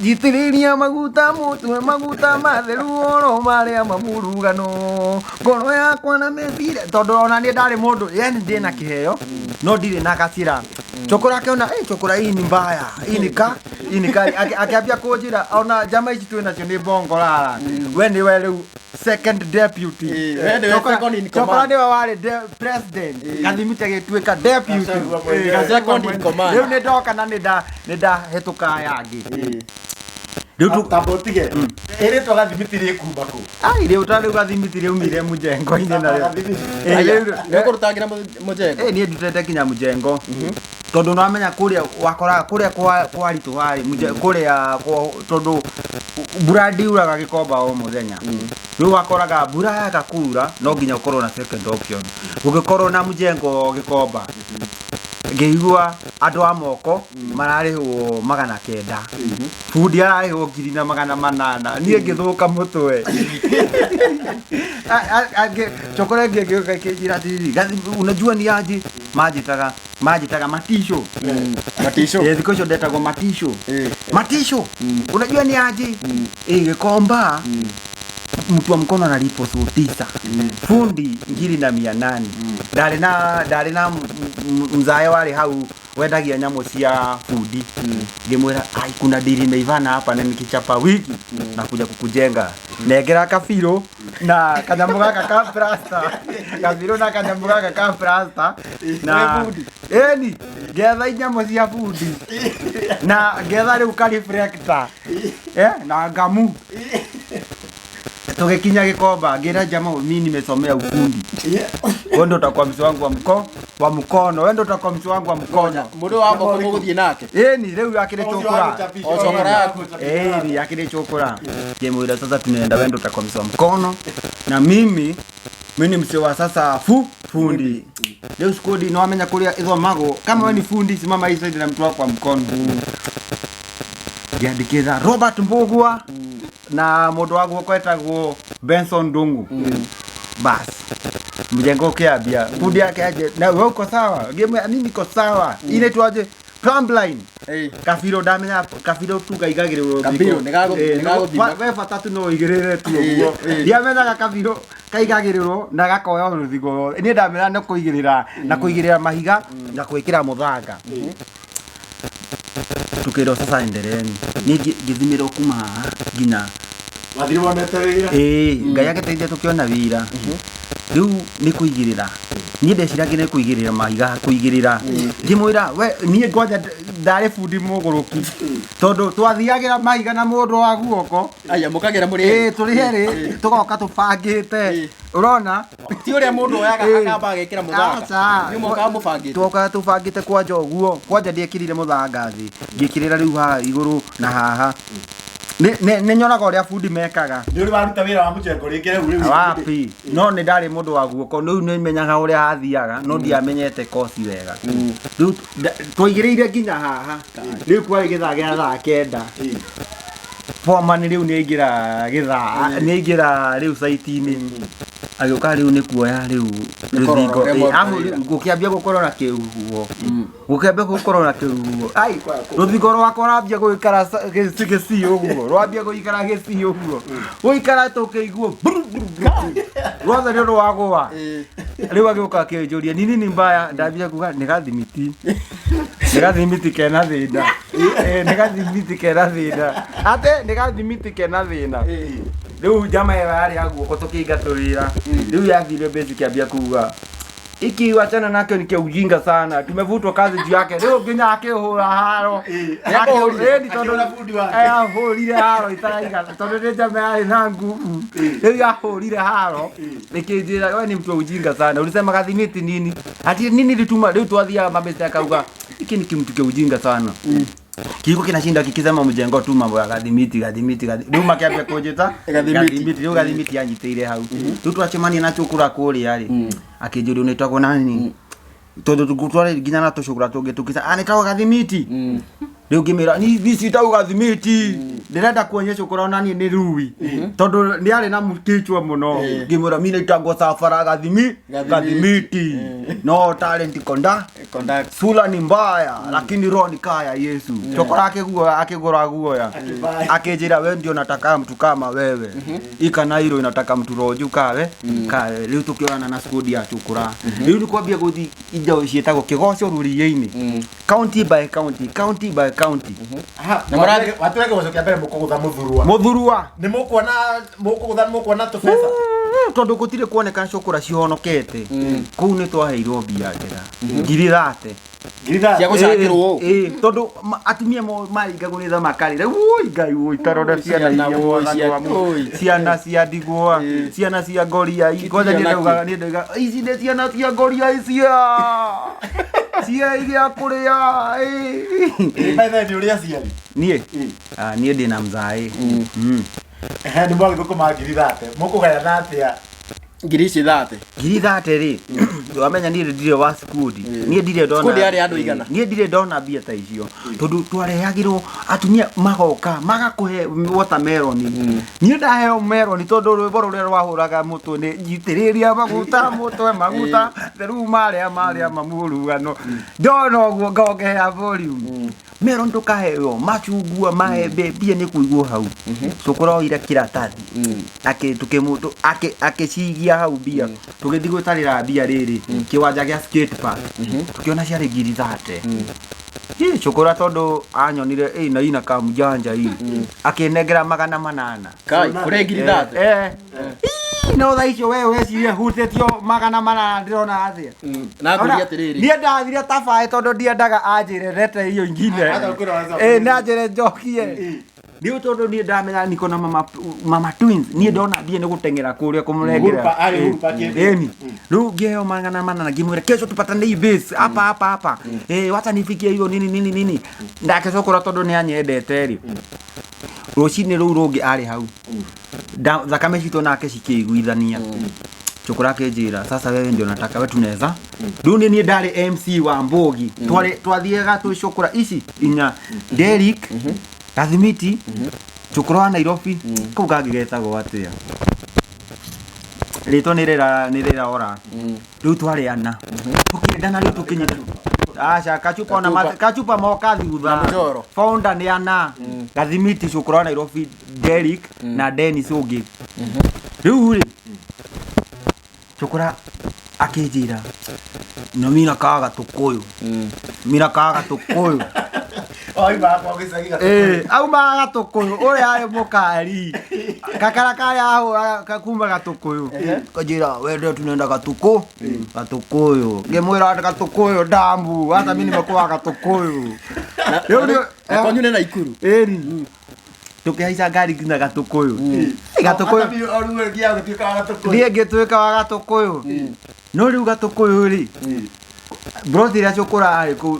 Njitĩrĩria maguta mũtwe, maguta matheru oro marĩa mamurugano ngoro yakwa na meciria, tondũ ona niĩ ndarĩ mũndũ yani ndĩ na kĩheo no ndirĩ na gacĩra. Chokora akĩona, "Eh, chokora hii ni mbaya, hii ni ka hii ni kali." Akĩambia kũnjĩra ona njama ici twĩ nacio nĩ bongorara, we nĩwe rĩu second deputy. We nĩwe second in Chokora command. nĩwe warĩ president, Gathimiti agĩtuĩka deputy. Gachagua mwenyewe. Second in command. Rĩu nĩ ndoka na nĩ ndahĩtũka aya angĩ rĩu Tamba ũtige ĩrĩtwa gathimiti rĩkuma kũ? Ai, rĩu ta rĩu gathimiti rĩumire mũjengo-inĩ narĩo. Gathimiti. Eh, Nĩũkũrutangĩra mũjengo? Eh, niĩ ndutĩte nginya mũjengo tondũ nĩwamenya kũrĩa wakoraga kũrĩa kwaritũha rĩ kũrĩa tondũ mbura ndiuraga gĩkomba o mũthenya. Rĩu wakoraga mbura yaga kura no nginya ũkorwo na second option, gũgĩkorwo na mũjengo gĩkomba. Ngĩigua andũ a moko mararĩhwo 900, bundi ararĩhwo 1800. Niĩ ngĩthũka mũtwe. Chokora ĩngĩ ĩgĩũka ĩkĩnjĩra atĩrĩrĩ, "Unajua ni aje?" Manjĩtaga matisho. Matisho. Eh, thikũ icio ndetagwo matisho. Matisho, unajua ni aje? Eh, gĩkomba mtu wa mkono analipwa 9000, fundi 1800." Ndarĩ na mzae warĩ hau wendagia nyamũ cia bundi. Ngĩmwĩra, "Ai, kuna dili imeivana hapa na nikichapa wiki na kuja kukujenga." Nengera kabirũ na kanyamũ gaka ka plasta, kabirũ na kanyamũ gaka ka plasta na ĩni ngetha inyamũ cia bundi na ngetha rĩu ka reflector, eh, na ngamu. Tugikinya gikomba ngira jamaa, mimi nimesomea ufundi, wewe ndio utakuwa msi wangu wa mkono, wewe ndio utakuwa msi wangu wa mkono. Mũndũ wa moko mũgũthiĩ nake? Ĩni rĩu akĩrĩ chokora. O chokora yaku. Ĩni akĩrĩ chokora, ngĩmwĩra sasa tunaenda, wewe ndio utakuwa msi wa mkono na mimi ni msi wa sasa fundi. Rĩu skodi no wamenya kũrĩa ĩthomagwo kama wewe ni fundi, simama hii side na mtu wako wa mkono. Ngĩandĩkĩra Robert Mbugua na mũndũ wa guoko etagwo Benson Ndungu. Bas, mjengo ukiambia fundi yake aje na wewe uko sawa, ngĩmwĩra mimi niko sawa. Inaitwaje? Plumbline. Kabiro ndamenya kabiro tu kaigagĩrĩrwo. Kabiro, nĩ gagũthima. We bata tu no ũigĩrĩre tu ũguo. Ndiamenyaga kabiro kaigagĩrĩrwo na gakoya rũthingo rwothe. Niĩ ndamenya nĩ kũigĩrĩra na kũigĩrĩra mahiga na gwĩkĩra mũthanga. Tukĩrwo sasa endeleeni. Niĩ ngĩthimĩrwo kuma haha nginya Wathire wonete wĩra? Ĩĩ, Ngai agĩteithia tũkĩona wĩra. Rĩu nĩ kũigĩrĩra, niĩ ndeciragia nĩ kũigĩrĩra mahiga, kũigĩrĩra. Ngĩmwĩra we niĩ ngwanja ndarĩ bundi mũgũrũki tondũ twathiagĩra mahiga na mũndũ wa guoko. Aya, mũkagĩra mũrĩ Ĩĩ, tũrĩ erĩ tũgoka tũbangĩte, ũrona? Ti ũrĩa mũndũ oyaga akamba agekĩra mũthanga? Aca. Nĩ mokaga mũbangĩte? Twokaga tũbangĩte kwanja ũguo. Kwanja ndiekĩrire mũthanga thĩ, ngĩkĩrĩra rĩu haha igũrũ na haha. Nĩ nyonaga ũrĩa bundi mekaga. Nĩ ũrĩ waruta wĩra wa mũcengo rĩngĩ rĩu? Wapi, no nĩ ndarĩ mũndũ wa guoko rĩu nĩ menyaga ũrĩa hathiaga, no ndiamenyete kosi wega. Rĩu twaigĩrĩire nginya haha. Rĩu kwarĩ gĩthaa gĩa thaa 9, foreman rĩu nĩ aingĩra gĩthaa, nĩ aingĩra rĩu site-inĩ, agĩũka rĩu nĩ kuoya rĩu rũthingo. Ũrĩa Amu mwarutaga wĩra. gũkĩambia gũkorwo na kĩhuho, gũkĩambia gũkorwo na kĩhuho. Ai, rũthingo rwakwa rwambia gũikara gĩcii ũguo, rwambia gũikara gĩcii ũguo, gũikara tũkĩiguo bru, bru, bru. Rwothe nĩ rwagũa. Rĩu agĩũka akĩnjũria ni nini mbaya. Ndambia kuga nĩ gathimiti, nĩ gathimiti kena thĩna. Eh, nĩ gathimiti kena thĩna, ate nĩ gathimiti kena thĩna. Rĩu njama ĩyo yarĩ ya guoko tũkĩingatwo wĩra. Rĩu yathire base ikĩambia kuga iki wachana nake ni kia ujinga sana, tumevutwa kazi juu yake. Rĩu nginya akĩhũra haro. Ĩni tondũ Akĩhũra bundi wake. Eh, ahũrire haro itaraigana tondũ nĩ njama yarĩ na nguvu. Rĩu yahũrire haro ĩkĩnjĩra, "We ni mtu wa ujinga sana, ulisema gathimiti nini ati nini lituma." Rĩu twathiaga mabeste akauga iki ni kimtu kia ujinga sana, kiiko kinashinda kikisema mjengo tu mambo ya gathimiti, gathimiti, rĩu makĩambia kũnjĩta Gathimiti. Rĩu gathimiti yanyitĩire hau. Rĩu twacemania na cũkũra kũrĩa rĩ, akĩnjũria ũnĩtagwo nani, tondũ twarĩ nginya na tũcũkũra tũngĩ tũkĩca anĩtagwo gathimiti. Rĩu ngĩmĩra ni ciĩtagwo gathimiti. Ndĩrenda kuonyesha cukura ona niĩ nĩ rui tondũ nĩ arĩ na kichwa mũno. Ngĩmwĩra mi naitagwo Safara Gathimi Gathimiti. Gathimiti, no talent konda Conduct. sura ni mbaya lakini roho ni kaya Yesu. Chokora akiguoya akigura guoya akinjira we ndio nataka mtu kama wewe ikanairo inataka mtu roho juu kawe kawe. Riu tukiorana na squad ya chukura riu ni kwambia guthi indo cietagwo kigoco ruria-ini, county by county, county by county. Na mũrathi- Watwĩra kĩgoco kĩa mbere mũkũgũtha mũthurwa. Muthurua. Nĩ mũkuona mũkũgũtha mũkuona tũbeca. Tondu gutire kuoneka cukura cihonokete kuu nĩ twaheirwo mbia njega 30,000. 30,000. Cia gũcakĩrwo ũũ. Ĩĩ, tondu atumia maringagwo nĩ thamakari rĩu ui ngai ui tarora ciana Ciana, iria ui, mwathani wa ui. ciana cia ndigwa, ciana cia ngoria ngoja Itirĩ niĩ ona ndaugaga niĩ ndaugaga ici nĩ ciana cia ngoria icia cia iria kũrĩa ĩ. By the way, nĩ ũrĩ aciari? Niĩ. Ah, niĩ ndĩ na mzaĩ. Ehe, nĩ mwagĩthũkũma 30,000 mũkũgayana atĩa? Ngiri ici 30. 30,000 rĩ, wamenya niĩ ndirĩ wa skundi, niĩ ndirĩ ndona. Skundi yarĩ andũ igana? Niĩ ndirĩ ndona mbia ta icio tondũ twarehagĩrwo atumia magoka magakũhe watermelon. Niĩ ndaheo melon tondũ rwĩmbo rũrĩa rwahũraga mũtwe nĩ njitĩrĩria maguta mũtwe maguta rĩu marĩa marĩa mamũrugano ndona ũguo ngongerera volume. Melon ndũkaheo macungwa maembe mbia nĩ kũigwo hau. Cũkũra oire kĩratathi akĩcigia hau mbia tũgĩthiĩ gũtarĩra mbia rĩrĩ kĩwanja gĩa skate park tũkĩona ciarĩ 30,000. Ĩ, cũkũra tondũ anyonire ĩ na ina kamjanja hii akĩnengera 800. Kai, kũrĩ 30,000. Eh. Ii, no thaa icio we wecirie hutĩtio 800 ndĩrona atĩa? Na ngũria atĩrĩrĩ. Niĩ ndathire tabaĩ tondũ ndiendaga anjĩre rete iyo ingine. Hata ũkwĩra waza- Ĩ, na anjĩre njokie rĩu tondũ niĩ ndamenya niko na mama twins niĩ ndona mbia nĩ gũteng'era kũrĩa kũmũnengera. Uhuru arĩ Uhuru Park ĩndĩ. Ĩni rĩu ngĩheo 800 ngĩmwĩra kesho tupatane hii base hapa hapa hapa, eh, wacha nifikie hiyo nini nini nini. Ndake cukura tondũ nĩ anyendete rĩ rũcinĩ rũu rũngĩ arĩ hau. Thakame citũ nake cikĩiguithania cukura akĩnjĩra sasa wewe ndio nataka we tunaweza rĩu nĩ niĩ ndarĩ MC wa Mbogi. Twarĩ twathiaga twĩ cukura ici inya, Derrick Gathimiti, cukura wa Nairobi kau kangĩ getagwo atĩa rĩtwa nĩ rĩra nĩ rĩraora. Rĩu twarĩ ana tũkĩendana rĩu tũkĩnyita aca kachupa ona Kachupa. Kachupa moka thutha. Na mũchoro. Founder nĩ ana, Gathimiti, cukura wa Nairobi, Derrick na Dennis ũngĩ. Rĩu rĩ cukura akĩnjĩra no mina kaga gatũkũyũ mina kaga gatũkũyũ. Oima kwa gĩcagi Ĩ, aumaga gatũkũyũ ũrĩa arĩ mũkari kakara karĩa ahũraga kuma gatũkũyũ kanjĩra wende tunaenda gatũkũ gatũkũyũ ngĩmwĩra gatũkũyũ ndamu hata mimi nimekuwa gatũkũyũ. Rĩu Na kwanyu nĩ Naikuru. Ĩni tũkĩhaica ngari nginya gatũkũyũ. Ĩ, gatũkũyũ niĩ ngĩtuĩka wa gatũkũyũ no rĩu gatũkũyũ rĩ broti ĩrĩa cũkũra arĩ kũu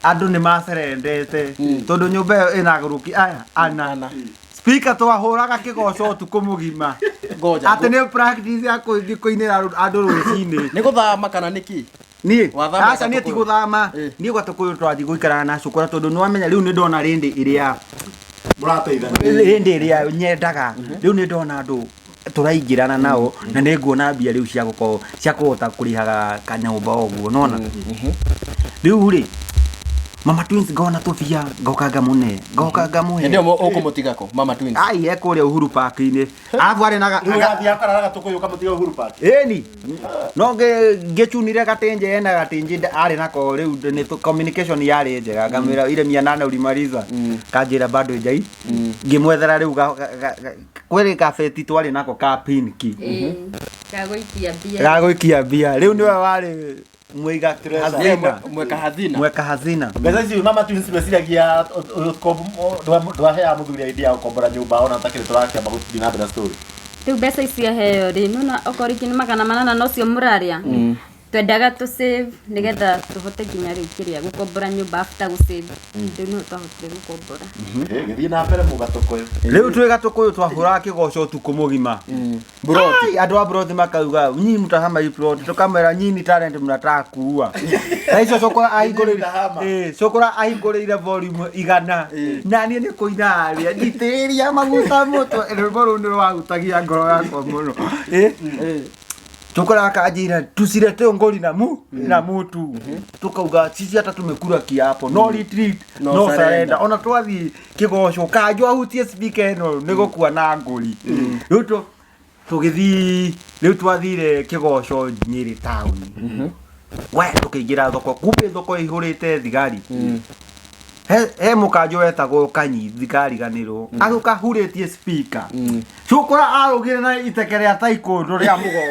andũ nĩ macerendete tondũ nyũmba ĩyo ĩna agũrũki aya ana speaker twahũraga kĩgoco ũtukũ mũgima. Ngoja. Atĩ nĩ practice ya kũthiĩ kũinĩra andũ rũcinĩ. Nĩ gũthama kana nĩ kĩ? Niĩ Wathama aca niĩ ti Gatũkũyũ? gũthama. Ĩ. Niĩ gatũkũyũ twathiĩ gũikaraga na cũkũra tondũ nĩ wamenya rĩu nĩ ndona rĩndĩ ĩrĩa Mũrateithania. rĩndĩ ĩrĩa nyendaga rĩu nĩ ndona andũ tũraingĩrana nao na nĩ nguona mbia rĩu cia gũkorwo cia kũhota kũrĩhaga kanyũmba ũguo nona rĩu rĩ mama twins ngona tũbia ngoka ngamũne ngoka ngamũhe. Hĩndĩ ĩyo ũkũmũtiga kũ mama twins? Ai ekũrĩa Uhuru Park-inĩ arabu arĩ na Rĩu ũrathiĩ akarara gatũkũyũ ũkamũtiga Uhuru Park. Ĩni no ngĩchunire gatenje ena gatenje arĩ nako rĩu nĩ communication yarĩ njega ngamwĩra ile 800 ulimaliza kanjĩra bado njai ngĩmwethera rĩu kwĩrĩ gabeti twarĩ nako ka pinki. Gagũikia mbia. Gagũikia mbia rĩu nĩwe warĩ mwĩga hazina. Mweka hazina. Mweka hazina. Mbeca icio mama twins meciragia ndwaheaga mũthuri idea ya gũkombora nyũmba ona takĩrĩ tũrakĩamba gũthiĩ na mbere na story. Rĩu mbeca ici aheo rĩ nona okorwo rĩngĩ nĩ 800 nocio mũrarĩa. Twendaga tũ save nĩgetha tũhote nginya rĩu kĩrĩa gũkombora nyũmba after gũ save. Rĩu nĩho twahotire gũkombora. Gĩthiĩ na mbere mũgatũkũyũ. Rĩu twĩ Gatũkũyũ twahũraga kĩgoco ũtukũ mũgima. Ai, andũ a broti makauga nyinyi mtahama hii plot, tukamwĩra nyinyi talent mnataka kuua. Na icio cũkũra ahingũrĩire mtahama. Cũkũra ahingũrĩire volume 100 na niĩ nĩ kũina harĩa njitĩrĩria maguta mũtwe. Rwĩmbo rũu nĩ rwahutagia ngoro yakwa mũno. Cũkũra akanjĩra tusirete ngori na mu na mutu, tukauga sisi hata tumekula kiapo, no retreat, No no surrender. surrender. Ona twathiĩ kĩgoco kanjũ ahutie speaker ĩno nĩ gũkua na ngũri. Rĩu tũgĩthiĩ, rĩu twathire kĩgoco Nyĩrĩ taũni, we tũkĩingĩra thoko, kumbe thoko ĩihũrĩte thigari. He mũkanjũ wetagwo Kanyi, thikariganĩrwo, agĩũka hurĩtie speaker. Cũkũra arũgire na iteke rĩa taekwondo rĩa mũgongo.